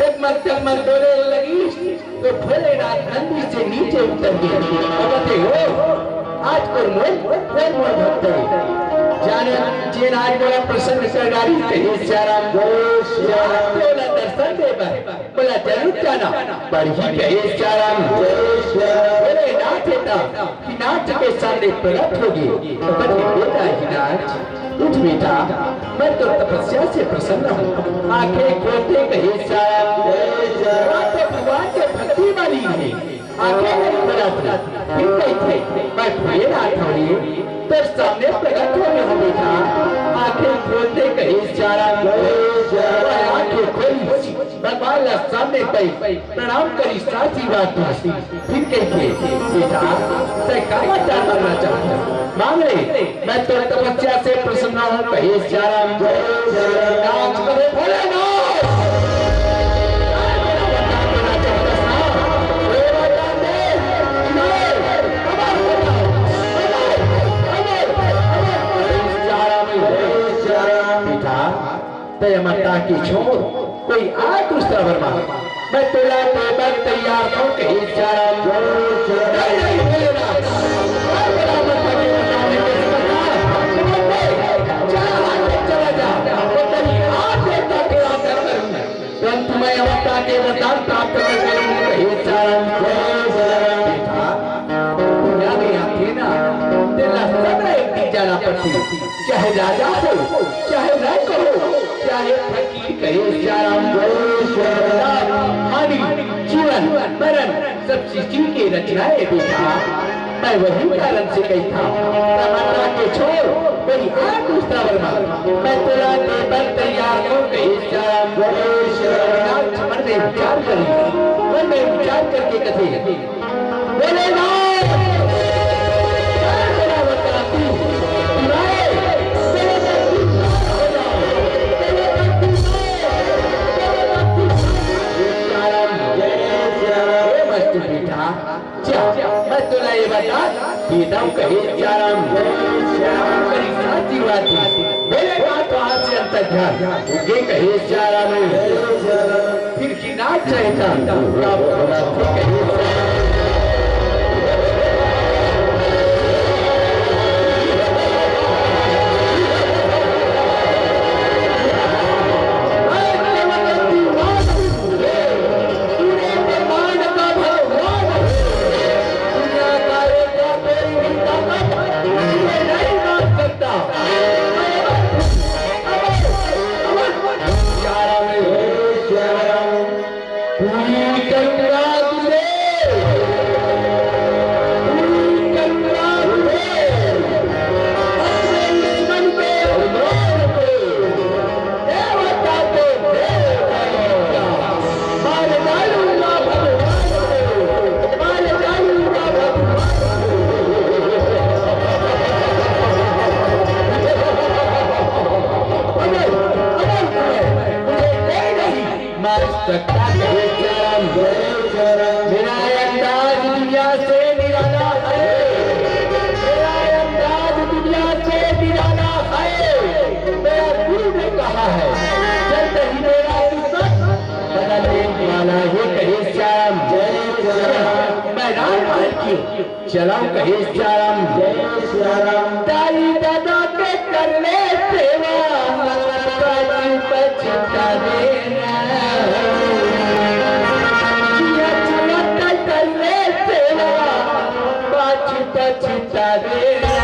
टगमग टगमग डोले लगी, तो भोलेनाथ नंदी से नीचे उतर गए। अब ते हो, आज कर मोर, कर मोर भक्त है। जाने, जेन आज मोला प्रसन्न कर डारी, कहे सियाराम। जय सियाराम। आज तोला दर्शन दे बर, बोला जरूर जाना, पर ही कहे सियाराम। जय सियाराम। भोलेनाथ है ता, हिनाच के सामने प्रकट होगे। तो कथे, "बेटा हिनाच, उठ बेटा, मैं तो तपस्या से प्रसन्न हूँ।" आंखें खोलते कहे सियाराम, "वाह, तो भगवान के भक्ति वाली है।" आंखें नहीं खोलत, फिर कहते, "मैं भोलेनाथ हूँ, तेरे सामने प्रकट हो गया हूँ बेटा।" आंखें खोलते कहे सियाराम, वह आंखें खोली, भगवान ला सामने पाई, प्रणाम करी, आशीर्वाद दी। फिर कहिथे, "बेटा, तैं का वरदान मांगना चाहत हस? मांग ले, मैं तो तपस्या से प्रसन्न हूँ।" कहे सियाराम, नाच करे भोलेनाथ। सियाराम, बेटा, तैं अमरता के छोड़, कोई आ दूसरा वर मांग, मैं तोला दे बर तैयार हूँ, कहे सियाराम। नहीं, नहीं, भोलेनाथ, मैं बराबर करके बताने को समझा। चला, चला जा, वो तेरी आप देवता के आदर करूँ, परंतु मैं अमरता के वरदान प्राप्त कर करूँ, कहे सियाराम। बेटा, दुनिया में आथे ना, तेला सब एक दिन जाना पड़ती। चाहे राजा हो, चाहे रंक हो, चाहे फकीर, कहे सियाराम। हानि, जीवन, मरण, सब सृष्टि के रचना है बेटा। मैं वही कारण से कही था, तमन्ना के छोड़, कोई आ दूसरा वर मांग, मैं तोला दे बर तैयार हूँ, कहे सियाराम। मन में विचार करी, मन में विचार करके कथे, बोले ना, क्या बोला बता तू? सुनाए, बोले ना तू, बोले ना तू, बोले ना तू। सियाराम, जय सियाराम। हे मस्त बेटा, जा, मैं तोला ये बता, बेटा कहे सियाराम, सियाराम करी साची बात। बोले बात वहां से अंतर ध्यान, ये कहे सियाराम। फिर की ना चाहता, पूरे ब्रह्मांड का भगवान है। दुनिया का एक कोई भी ताकत मुझे नहीं मार सकता। सियाराम, सियाराम। पूरी करुणा तुझे, पूरी करुणा तुझे। अपने दुश्मन के और मौत को देवता को देवता, मार डालूंगा भगवान को, मार डालूंगा भगवान को। अमर, अमर है, मुझे कोई नहीं मार सकता। जय सियाराम, जय सियाराम। मेरा अंदाज दुनिया से निराला है, मेरा अंदाज दुनिया से निराला है। मेरा गुरु ने कहा है, जल्द ही मेरा दुश्मन बदलने वाला है। कहे सियाराम, जय सियाराम। मैं राम की चलाओ कहे सियाराम। जय सियाराम। दाई ददा के कर ले सेवा, पाछू पछता देना। जिया जिया के कर ले सेवा, पाछू पछता देना।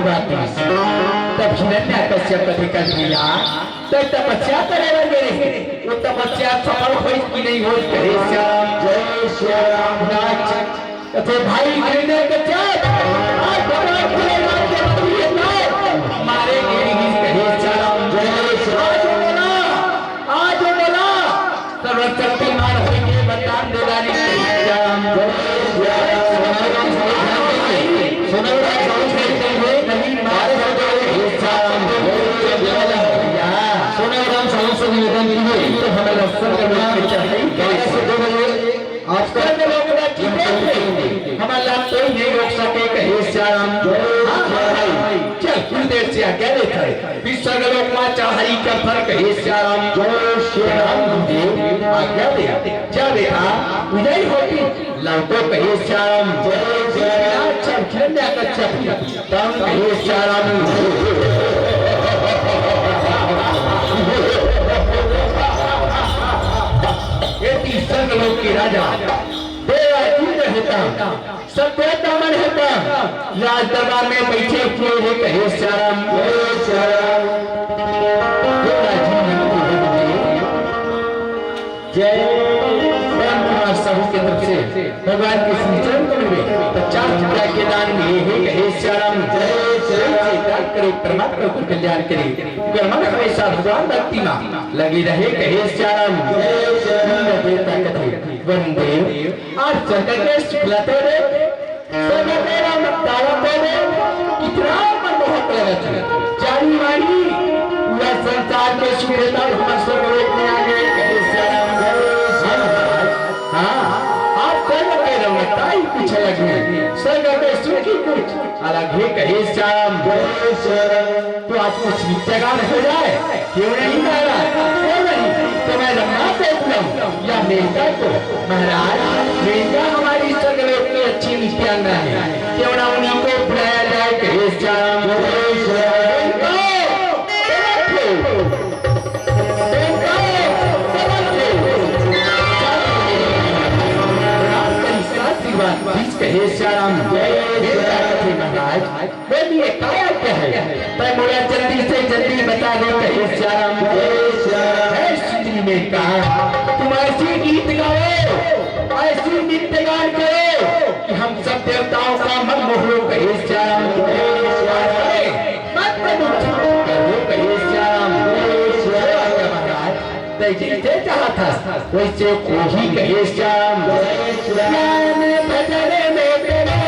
बात सुनिस। तब हिरण्यकश्यप अधिकार भैया, तब तपस्या करे बर गे रहे, वो तपस्या सफल होइस कि नहीं होइस, कहे श्याम। जय श्याम। नाच। कथे, भाई हिरण्यकश्यप, आज भगवान भोलेनाथ के प्रिय नाव मारे गे रहिस, कहे श्याम। जय श्याम। आज बोला, आज बोला, सर्वशक्तिमान होइके वरदान दे डारिस, कहे श्याम। जय श्याम। सोनौरा साहू से कहे, नहीं मारे, कहे श्याम। सोनौरा साहू से निवेदन कीजिए, तो हमें लक्षण करना चाहिए। आज स्वर्ग लोक में जीते थे, हमला कोई नहीं रोक सके, कहे श्याम। हाँ, हाँ, भाई, चल, कुछ देर से आज्ञा लेता है। फिर स्वर्ग लोक में चढ़ाई कर फल, कहे श्याम। श्याम गुरुदेव, आज्ञा दे। जा बेटा, उदय होती, लौटो, कहे श्याम। अच्छा, हिरण्यकश्यप। तंग हे चारण। ये तीसर लोक के राजा देवादित्य हेता, सत्य दमन हेता, राज दरबार में बैठे हुए हे, कहे चारण। हे चारण। देवादित्य हेता। जय राम कुमार साहू के तरफ से भगवान के श्री चरण कमल में पचास रुपया के दान दिए हे, कहे श्याम। जय श्याम। जय दान करे, परमात्मा को कल्याण करे, उनकर मन हमेशा भगवान भक्ति में लगे रहे, कहे श्याम। जय श्याम। देवता कथे, वरुण देव, आज चंद्र के शुक्ला तेरे सगबेरा में तारा पड़े, कितना मनमोहक लगत हे। जानी मानी, पूरा संसार के सुख हे, तब हमर स्वर्ग लोक में आ गए, कहे श्याम। हाँ, हाँ, आप स्वर्ग के रौनक ताई कुछ अलग हे, स्वर्ग के सुख ही कुछ अलग हे, कहे श्याम। तो आज कुछ नित्य गान हो जाए। क्यों नहीं महाराज, क्यों नहीं? तो मैं रंगनाथ को बुलाऊं या मेनका को? महाराज, मेनका हमारी स्वर्गलोक की अच्छी नृत्यांगना है, क्यों ना उन्हीं को बुलाया जाए? कहे श्याम। मेनका, मेनका, मेनका। राम का इसका आशीर्वाद, प्लीज कहे श्याम। मेनका कथे महाराज, बोलिए, का आज्ञा है? तैं मोला जल्दी से जल्दी बता दे, कहे श्याम। हे सुंदरी मेनका, तुम ऐसी गीत गाओ, ऐसी नृत्य गान करो कि हम सब देवताओं का मन मोह लो, कहे श्याम। मत करो, कहे श्याम। हे महाराज, तैं जैसे चाहत हस, वैसे होही, कहे श्याम। ज्ञान भजन में तेरा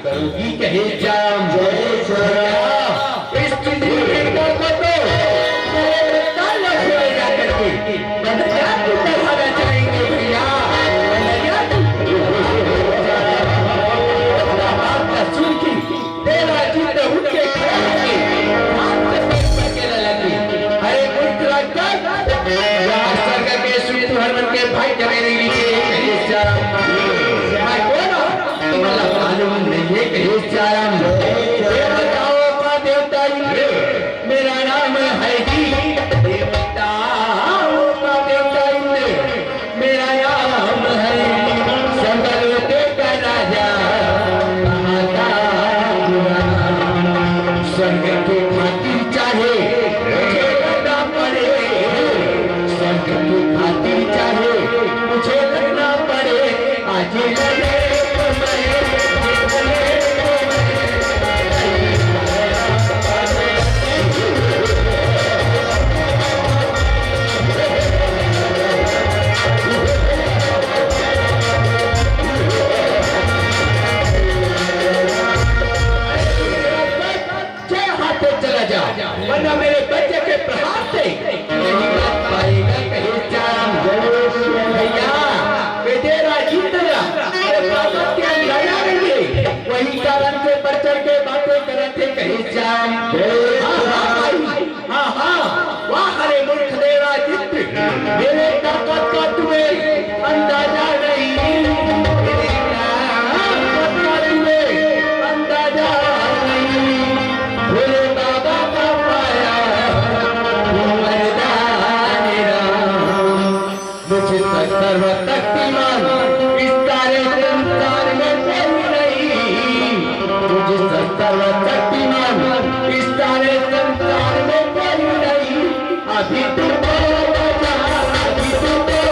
करोगी कहे श्याम। जय श्याम। इस पृथ्वी के अंदर को तो मेरे काल से ले जाकर के बंदरिया की तरह रचाएंगे भैया। बंदरिया की तरह। बात का सुन के तेरा चित्त उठ के खड़ा होके हाथ से पैर पकड़ने लगे। अरे मूर्ख राक्षस, यहाँ स्वर्ग के सूर्य हनुमान के भाई जमे नहीं नीचे, कहे श्याम। मैं कौन हूँ? तुम्हारा मालूम नहीं है, कहे श्याम। देवताओं का देवता इंद्र, मेरा नाम है ही देवताओं का देवता इंद्र। मेरा नाम है संभल के का राजा, महाकाल। स्वर्ग के खातिर चाहे मुझे करना पड़े, स्वर्ग के जय हाथे चला जा, वरना मेरे बच्चे के प्रहार से नहीं बच पाएगा कहे श्याम। भैया, बेटे राजेंद्र, अरे बाबा के अंदर आ रही है, वही कारण से बढ़ चढ़ के बातें करत हे कहे श्याम। हाँ, हाँ, भाई, हाँ, हाँ, वाह रे मूर्ख देव राजेंद्र, मेरे ताकत का तुम्हें अंदाजा नहीं, मेरे ताकत का तुम्हें अंदाजा नहीं। भोले बाबा का पाया वरदान राम। मुझ सर्वशक्तिमान इस सारे संसार में कोई नहीं। मुझ सर्वशक्तिमान इस सारे संसार में कोई नहीं। अभी तो बजा, अभी तो बजा।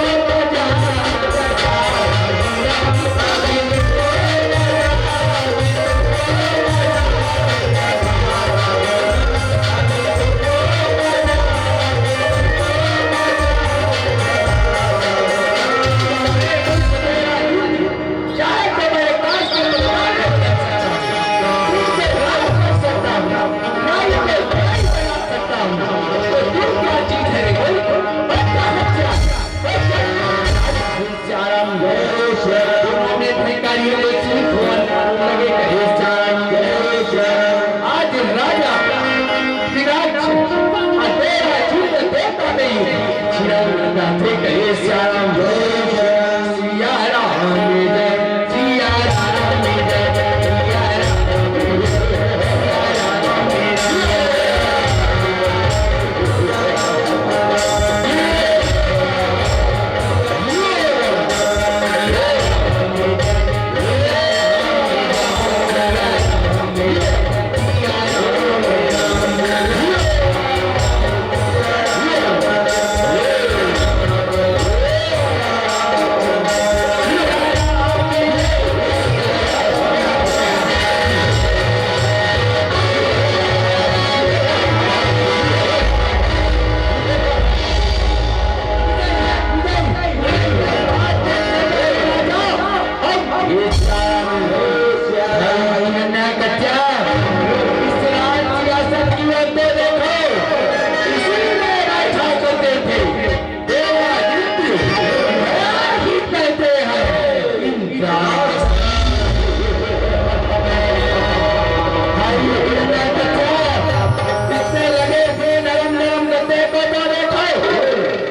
चाहे तो मैं काश के मुकाबले कर सकता हूँ, तुमसे राज कर सकता हूँ, न्याय में बुराई बना सकता हूँ। तो तू क्या चीज है रे भाई? बच्चा, बच्चा, बच्चा। श्याम, जय श्याम। उन्होंने भिखारियों को सिर्फ भगवान को लगे कहे श्याम, जय श्याम। आज राजा विराट अतेरा चित्त देता नहीं, श्याम गाथे कहे श्याम, जय श्याम। सिया राम जय, सिया राम जय, सिया राम जय, सिया राम जय।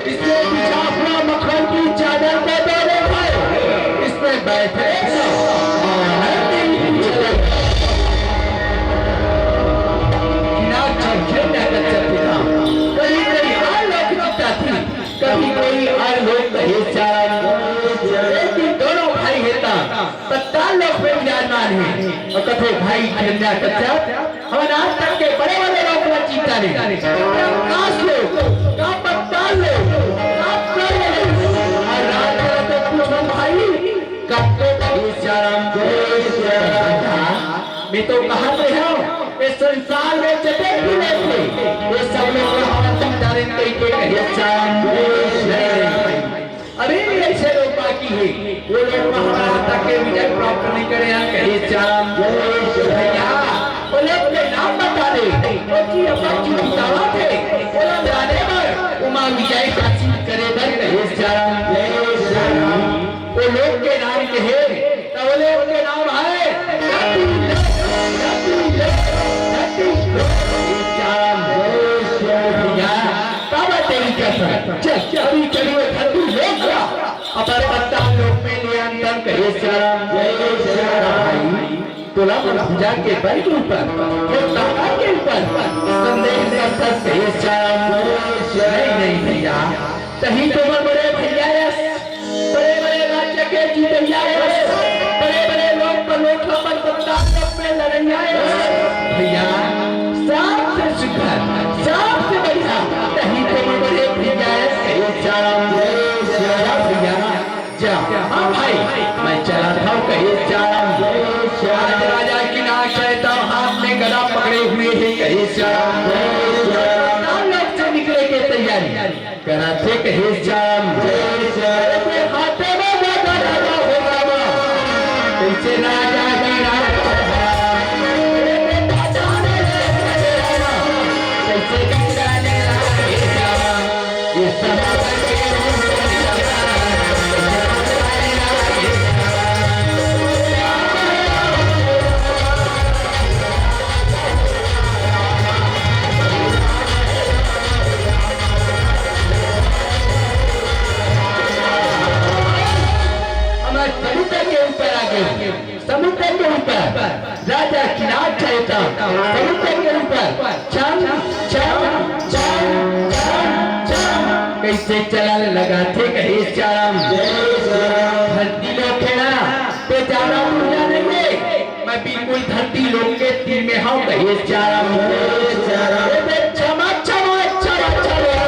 इसमें बिछा हुआ मक्खन की चादर को दो रे भाई, इसमें बैठे तो आनंद ही चले। किनार छमछम महकत चलती था, कभी कोई आलोक दिखता थी, कभी कोई आलोक कहे चारा। एक दिन दोनों भाई हेता पत्ताल लोक में विराजमान है और कथे भाई हिरण्या कश्यप, हमन आज तक के बड़े-बड़े लोक ला जीता नहीं। ब्रह्मास लोक, का पत्ताल लोक, का स्वर्ग लोक। और रात को तो पूछो भाई, कब को भाई श्याम, जय श्याम। मैं तो कहा तो हूँ, इस संसार में जितने भी लोग थे, वो सब लोग हमारा संचालन करके कहे श्याम, जय श्याम। अभी भी ऐसे लोग बाकी हैं, वो लोग महाभारत तक के विजय प्राप्त नहीं करे हैं, कहे श्याम। भैया, वो लोग के नाम बता दे, वो जी अपन जी जितावा थे, वो लोग जाने पर उमा विजय शासित करे बर कहे श्याम। वो लोग के नाम कहे, तो वो लोग के नाम है नकुल, नकुल, नकुल। श्याम, भैया, बाबा तेरी कसम। चल, अभी चलिए, धरती लोक का अपन पत्ताल लोक में ले अंतन कहे श्याम। जय श्याम। भाई, तोला मन भुजा के बल के ऊपर, ये ताकत के ऊपर संदेह करथस कहे श्याम। नहीं, नहीं भैया, तहीं तो मन बड़े भैया यस। बड़े-बड़े राज्य के जीतइया हे, बड़े-बड़े लोग पर लोग ला अपन पत्ताल लोक में लड़इया हे। भैया, सबसे सुघर, सबसे बढ़िया, तहीं तो मन बड़े भैया हे। ए श्याम, जा भैया, जा। हाँ भाई, मैं चला श्याम, श्याम। लोक से निकले के तैयारी करत हे कहे श्याम। जय श्याम। हाथे में गदा लगा हो रामा, कैसे राजा जी राम। कैसे राजा जी राम। हमर समुद्र के ऊपर आ गए, समुद्र के ऊपर राजा किनार चलता, समुद्र के ऊपर चम, चम, चम, चम, चम, कैसे चलल लगा थे कहे श्याम। जय श्याम। धरती लोक है ना, तो ज्यादा दूर नहीं है। मैं बिल्कुल धरती लोक के तीर में हूँ कहे श्याम। जय श्याम। ए बे, चमा, चमा, चमा, चमा।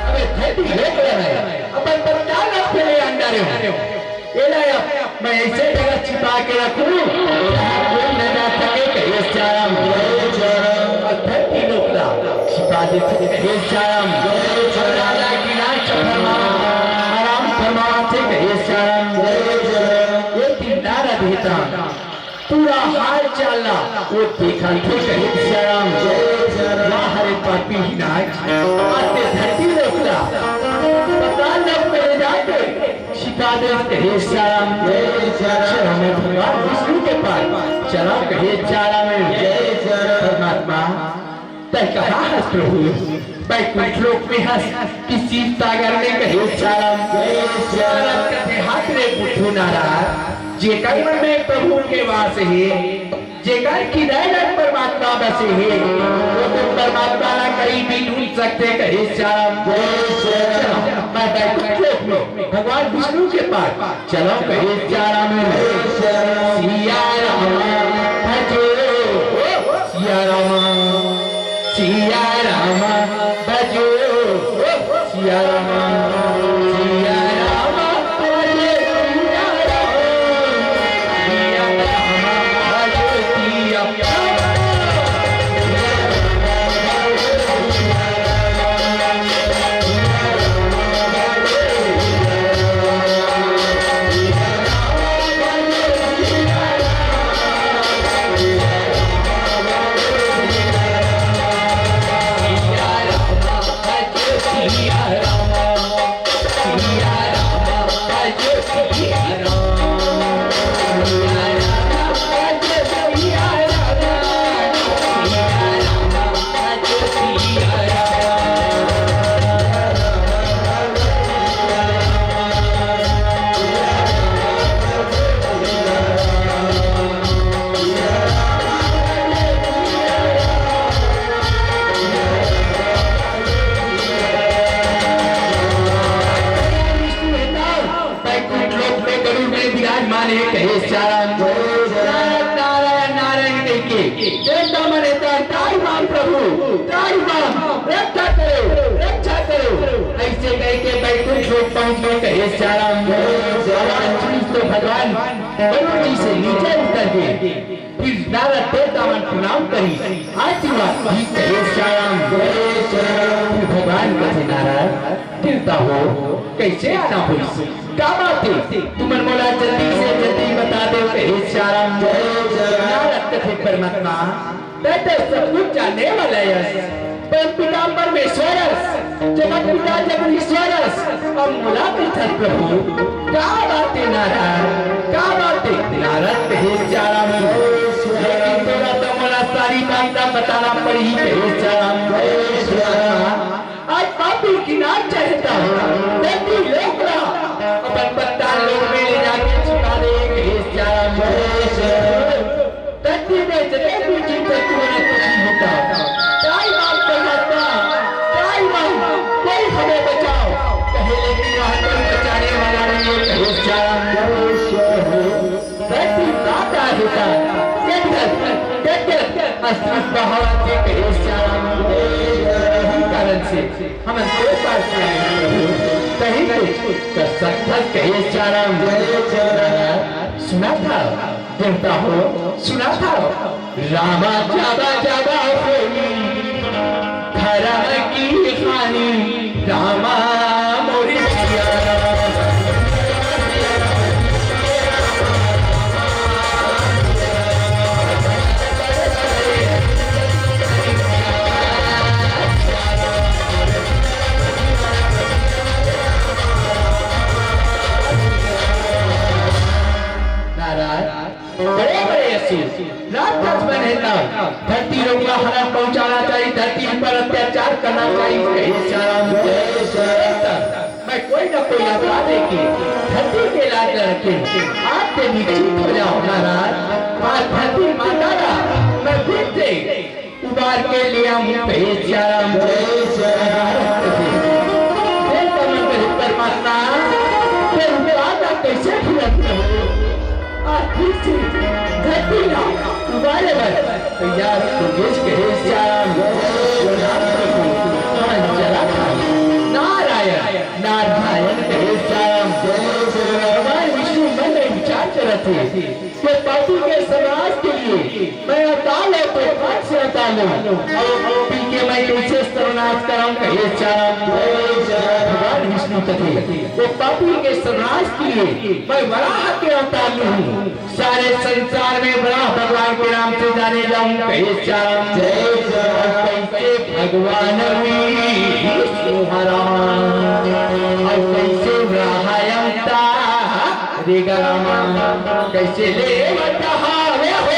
अबे, धरती लोक ले आए। अपन पर क्या लग पहले अंडा रे हो? ये ले आप, मैं ऐसे जगह छिपा के रखूं, जहां कोई न जा सके, कहे श्याम। और धरती लोक ला छिपा दे सके, कहे श्याम। और राजा की नाच फरमा, आराम फरमा से, कहे श्याम। ये तीन नारा देता। पूरा हाल चाल ला वो देखा थे कहे श्याम। वाह रे पापी ही नाच, आते धरती लोक ला पता लग मेरे जाके छिपा दे कहे श्याम। श्याम भगवान विष्णु के पास चला कहे श्याम। परमात्मा तैं कहाँ हस प्रभु? बैकुंठ लोक में हस कि क्षीर सागर में कहे श्याम। श्याम कथे हाथ रे बुद्धू नाराज, जेकर मन में प्रभु के वास हे, जेकर हृदय में परमात्मा बसे हे, वो तो परमात्मा ला कहीं भी ढूंढ सकथे कहे श्याम। श्याम मैं बैकुंठ लोक में भगवान विष्णु के पास चलो कहे श्याम। सिया राम भजो, सिया राम, सिया राम भजो, सिया राम, सिया राम भजो, सिया राम, सिया राम भजो, सिया देवता मन हे, ताई माँ प्रभु, ताई माँ, रक्षा करो, रक्षा करो। ऐसे कह के बैकुंठ लोक पहुँच गए। कहे सियाराम। तो भगवान वरुण जी से नीचे उतर के फिर नारद देवता मन प्रणाम करी, आशीर्वाद भी। कहे सियाराम। फिर भगवान कथे, नारद, देवता हो, कैसे आना होइस? का बात हे? तुमन मोला जल्दी से जल्दी बता दो। कहे सियाराम। नारद कथे, परमात्मा, तैं तो सब कुछ जाने वाला हस, परम पिता परमेश्वर हस, जगत पिता जगदीश्वर हस, अब मोला पूछत प्रभु, का बात हे नारद, का बात हे? नारद कहे सियाराम। लेकिन तोला तो मोला सारी बात बताना पड़ही। कहे सियाराम। आज पापी की नाम चाहता, धरती लोक ला अपन पत्ता लोक में ले जाके छिपा दे। कहे सियाराम। धरती में जगह में जीव जंतु वनस्पति होता, ताई माँ परमात्मा, ताई माँ, कोई हमें बचाओ। कहे लेकिन वहाँ कोई बचाने वाला नहीं है। कहे सियाराम। धरती माता होता, जगत, जगत, अस्तित्व हवा के। कहे सियाराम। यही कारण से हमन तोर पास में आए हैं प्रभु, कहीं कुछ कर सकथस। कहे सियाराम। सुना था, देवता हो, सुना था, रामा जाबा जाबा होई धरम की हानि, रामा मोरी सियाराम। नारद, बड़े बड़े असुर, राक्षस मन हे, धरती लोक ला हरण पहुंचाना चाहिए, धरती ऊपर अत्याचार करना चाहिए। कहे सियाराम। मैं कोई ना कोई अपराध लेके धरती के लाज ला रखे, आप ते निश्चिंत हो जाओ नारद। आज धरती माता ला मैं फिर से उबार के ले आऊं। कहे सियाराम। हे परमात्मा, ते उबार ला कैसे भूलत हो? आज फिर से धरती ला उबारे बर तैयार हो गेस। कहे सियाराम। नारायण, नारायण। कहे सियाराम। भगवान विष्णु मन में विचार करत हे, ये पापी के सर्वनाश के लिए मैं अवतार लेके फट से अवतार लूं। अब पापी के मैं कैसे सर्वनाश कराऊं? कहे सियाराम। भगवान विष्णु कथे, वो पापी के सर्वनाश के लिए मैं वराह के अवतार लूं। सारे संसार में वराह भगवान के नाम से जाने जाऊं। कहे सियाराम। जय सियाराम। कैसे भगवान विष्णु हरा, और कैसे वराह अवतार रे गरामा, कैसे ले बतावे हो।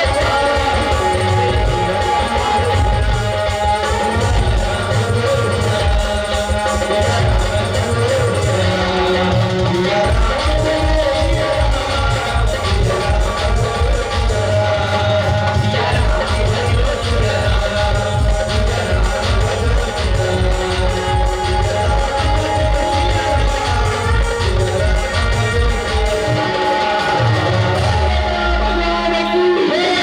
भगवान की जय।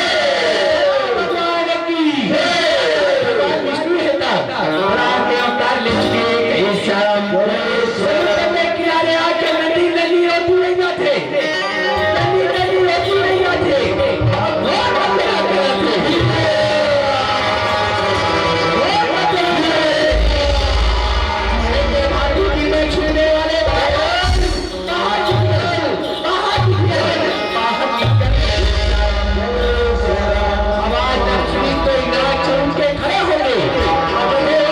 भगवान की जय। भगवान विष्णु हे ता राम के अवतार ले चुके हे। कहे सियाराम। समुद्र के किनारे आके नदी नदी रोती रह जाथे, नदी नदी रोती रह जाथे। अब घोर बदला करत हे। घोर बदला करत हे। भाभी जी में छूने वाले भगवान। आवाज जब सुनी तो इनार चढ़ के खड़े हो गए। अब बोले, "ओ,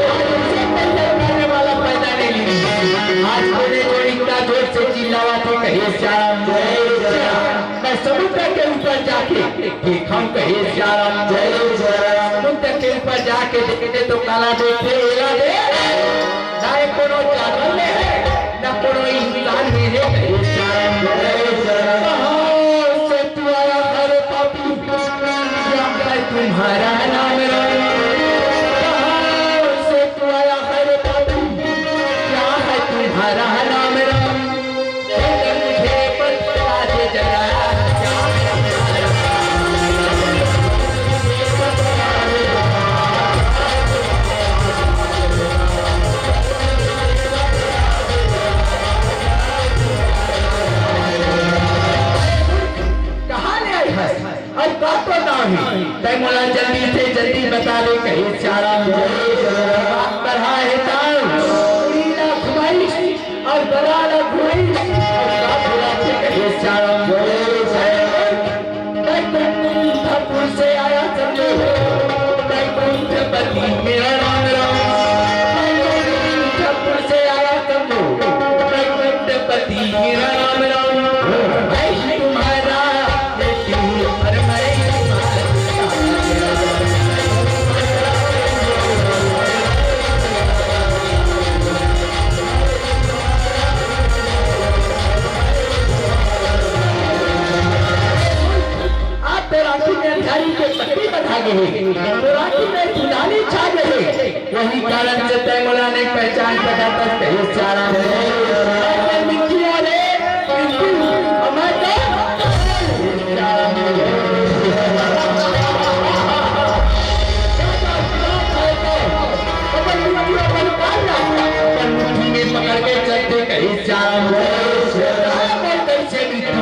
आज हमसे पंजर करने वाला पैदा नहीं ली।" आज कोने जो इतना जोर से चिल्लावा थे, कहे, "सियाराम, जय सियाराम।" मैं समुद्र के ऊपर जाके देखा हूँ, कहे, "सियाराम, जय सियाराम।" समुद्र के ऊपर जाके देखे तो काला देखे, एला दे, ना ये कोनो जानवर में है, ना कोनो इंसान में है। कहाँ से तू आया है रे पापी? क्या है तुम्हारा नाम रे? कहाँ से तू आया है रे पापी? क्या है तुम्हारा नाम रे? मुझे बतला दे जरा। राम राम, मैं तुम्हारा, मैं तुम्हारा, मैं तुम्हारा। आज तो राखी में अंधारी के पट्टी बंधा गे हे, तो राखी में धुंधाली छा गे हे। वही कारण से तैं मोला नइ पहचान सकत हस, कहे सियाराम। मैं मिट्टी वाले पिंटू, मैं तो सियाराम। अपन मिट्टी, अपन पालना, अपन मुट्ठी में पकड़ के चलथे, कहे सियाराम। सियाराम, कैसे मिट्टी?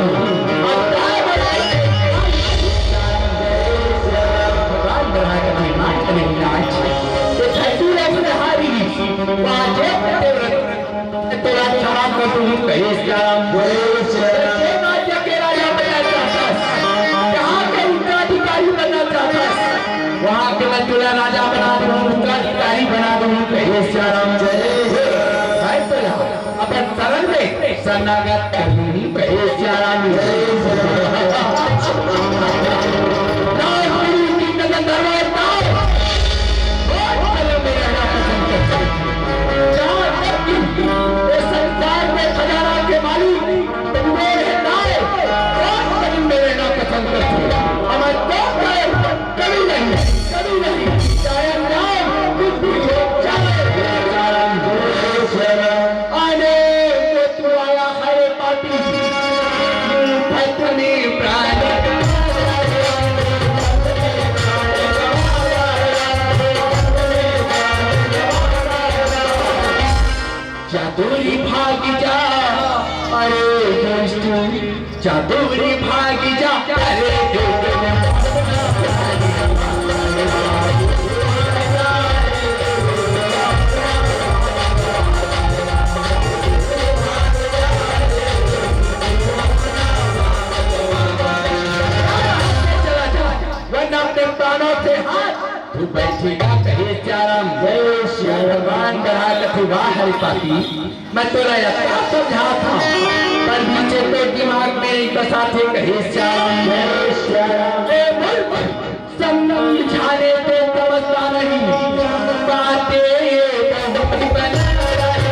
राम बना के नाच नहीं नाच। ये धरती रत्न हारी, वाजे पतिव्रत, तोला क्षमा कर दूं, कहे सियाराम। जय राज्य के राजा बनना चाहता है, जहाँ के उत्तराधिकारी बनना चाहता है, वहाँ के मैं तोला राजा बना दूं, उत्तराधिकारी बना दूं, कहे सियाराम। जय। मैं तोला अपन शरण में शरणागत कर लूं, कहे सियाराम। नाथ गुरु की नजर दरबार नाथ। बहुत पहले में रहना पसंद करते हैं। जहाँ तक कि इस संसार में खजाना के मालिक कुबेर है नाथ, बहुत पहले में रहना पसंद करते हैं। हमें कौन कहे? कभी नहीं, कभी नहीं। चाहे नाम कुछ भी हो, चाहे आने वो तू आया है पापी, पत्नी प्राण। चातुरी भाग जा, अरे दुष्ट। चातुरी भाग जा, अरे दुष्ट। चला जा, वरना अपने प्राणों से हाथ। तू बैठेगा कहे सियाराम। जय सिया राम। भगवान कहा कथे, वाह हरि पापी, मैं तोला इतना समझात हंव, पर बीचे तो दिमाग में नहीं बसाथे, कहे सियाराम। जय सिया राम। ए बोल, संगम बिछाने से समझता नहीं, बातें ये बहुत बना रहा है।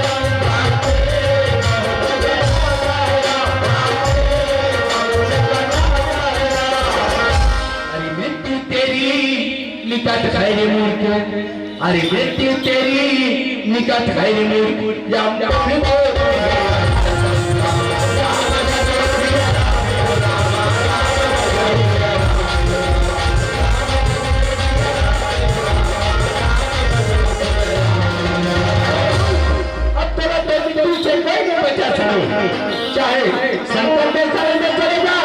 अरे मृत्यु तेरी निकट है रे मूर्ख, अरे मृत्यु तेरी निकट है रे मूर्ख, या अब तोला तो मृत्यु से कोई नहीं बचा सके, चाहे शंकर के शरण में चले जा,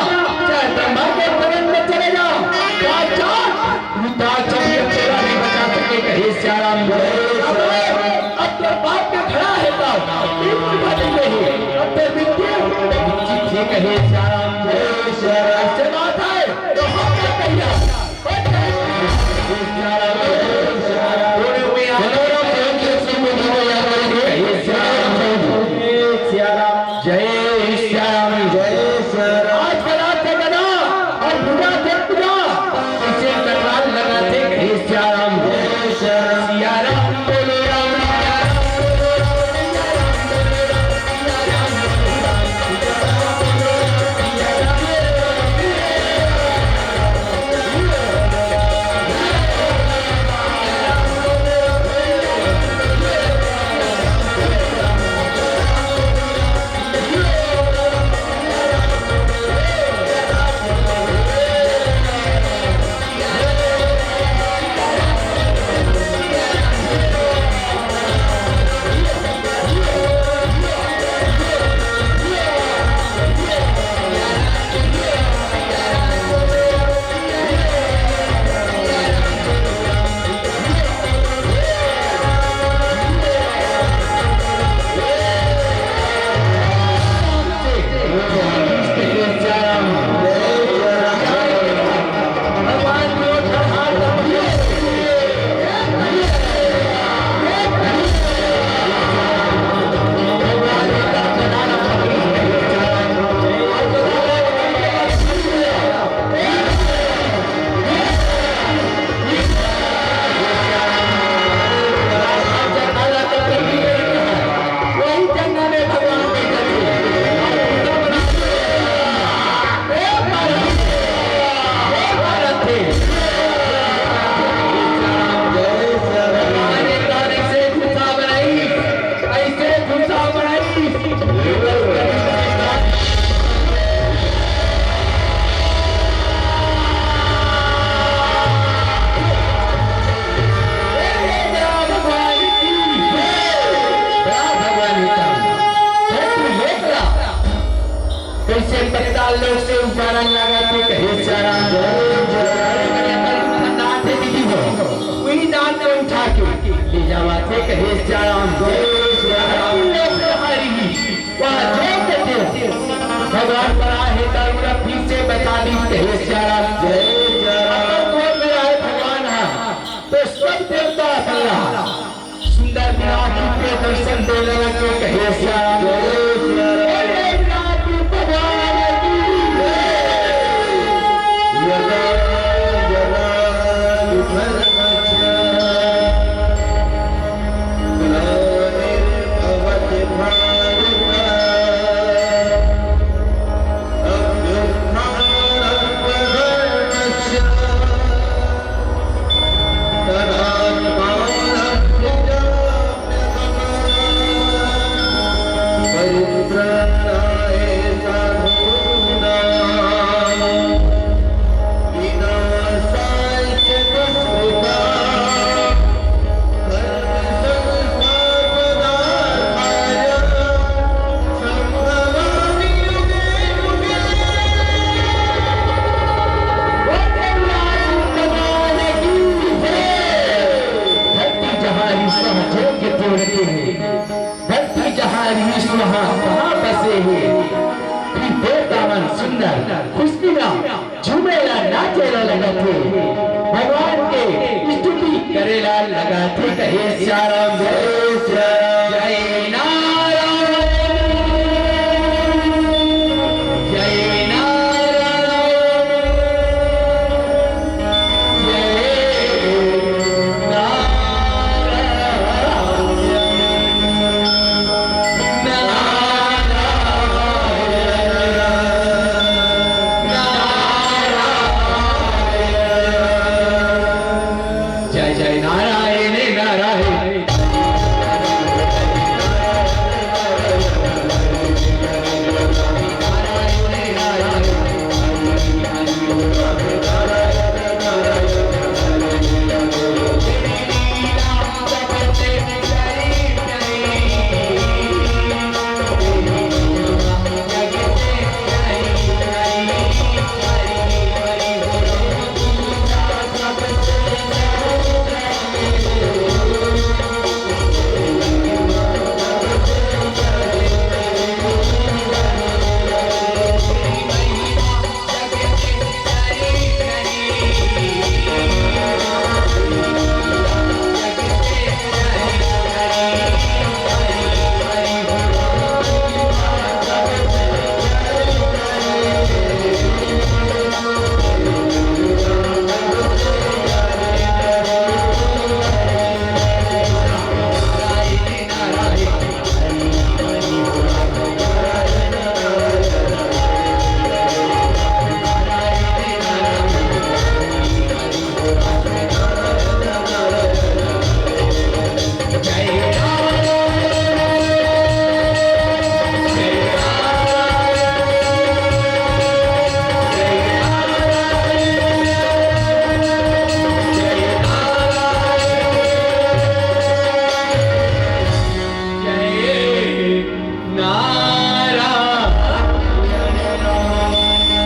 चाहे ब्रह्मा के शरण में चले जा, चाहे चार भूता चलिए तेरा नहीं बचा सके, कहे सियाराम। अब तो बाप का खड़ा है तो, इस विपत्ति में ही, अब तो मृत्यु निश्चित ही, कहे सियाराम। ऐसे बात है, तो हम क्या कहिए? जय सिया राम। जय सिया राम। आज के रात के गदा और भुजा से पूजा, इसे कटराल लगाथे, हे सिया राम। जय सिया राम। सिया राम बोलो राम। धरती जहाँ ईश्वर जोग तोड़ते हैं, धरती जहाँ ईश्वर कहाँ बसे हैं, फिर देवता मन सुंदर खुशमिला झूमेला नाचेला लगत हे। भगवान के स्तुति करेला लगत हे। कहे श्याम जय श्याम। जय नारायण, जय नारायण, जय नारायण।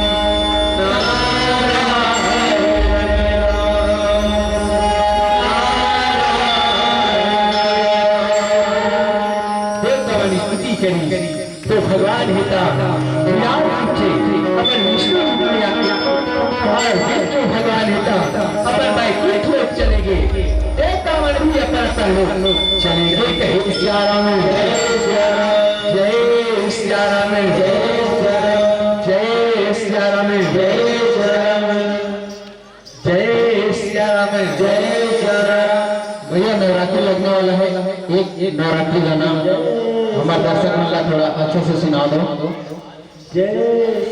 जय जय नारायण नारायण। देवता मन स्तुति करी, तो भगवान हे ता विराट रूप से अपन विष्णु रूप में आके, और विष्णु भगवान हे ता अपन बैकुंठ लोक चले गे। देवता मन भी अपन अपन लोक चले गे। कहे सिया राम, जय सिया राम, जय सिया राम, जय सिया राम, जय सिया राम। जय सिया राम, जय सिया राम। भैया, नवरात्रि लगने वाला है, एक, एक नवरात्रि गाना हमारे दर्शक मन ला थोड़ा अच्छा से सुना दो। जय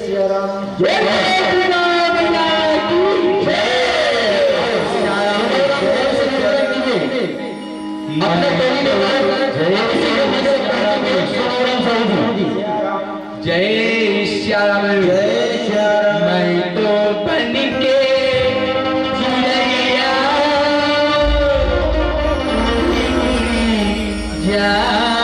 सिया राम, जय सिया राम, जय सिया राम। अपने टोली में जय सिया राम। जय सिया राम। जय सिया राम। मैं तो बन के चिड़ैया उड़ी जाऊं।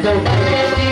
तो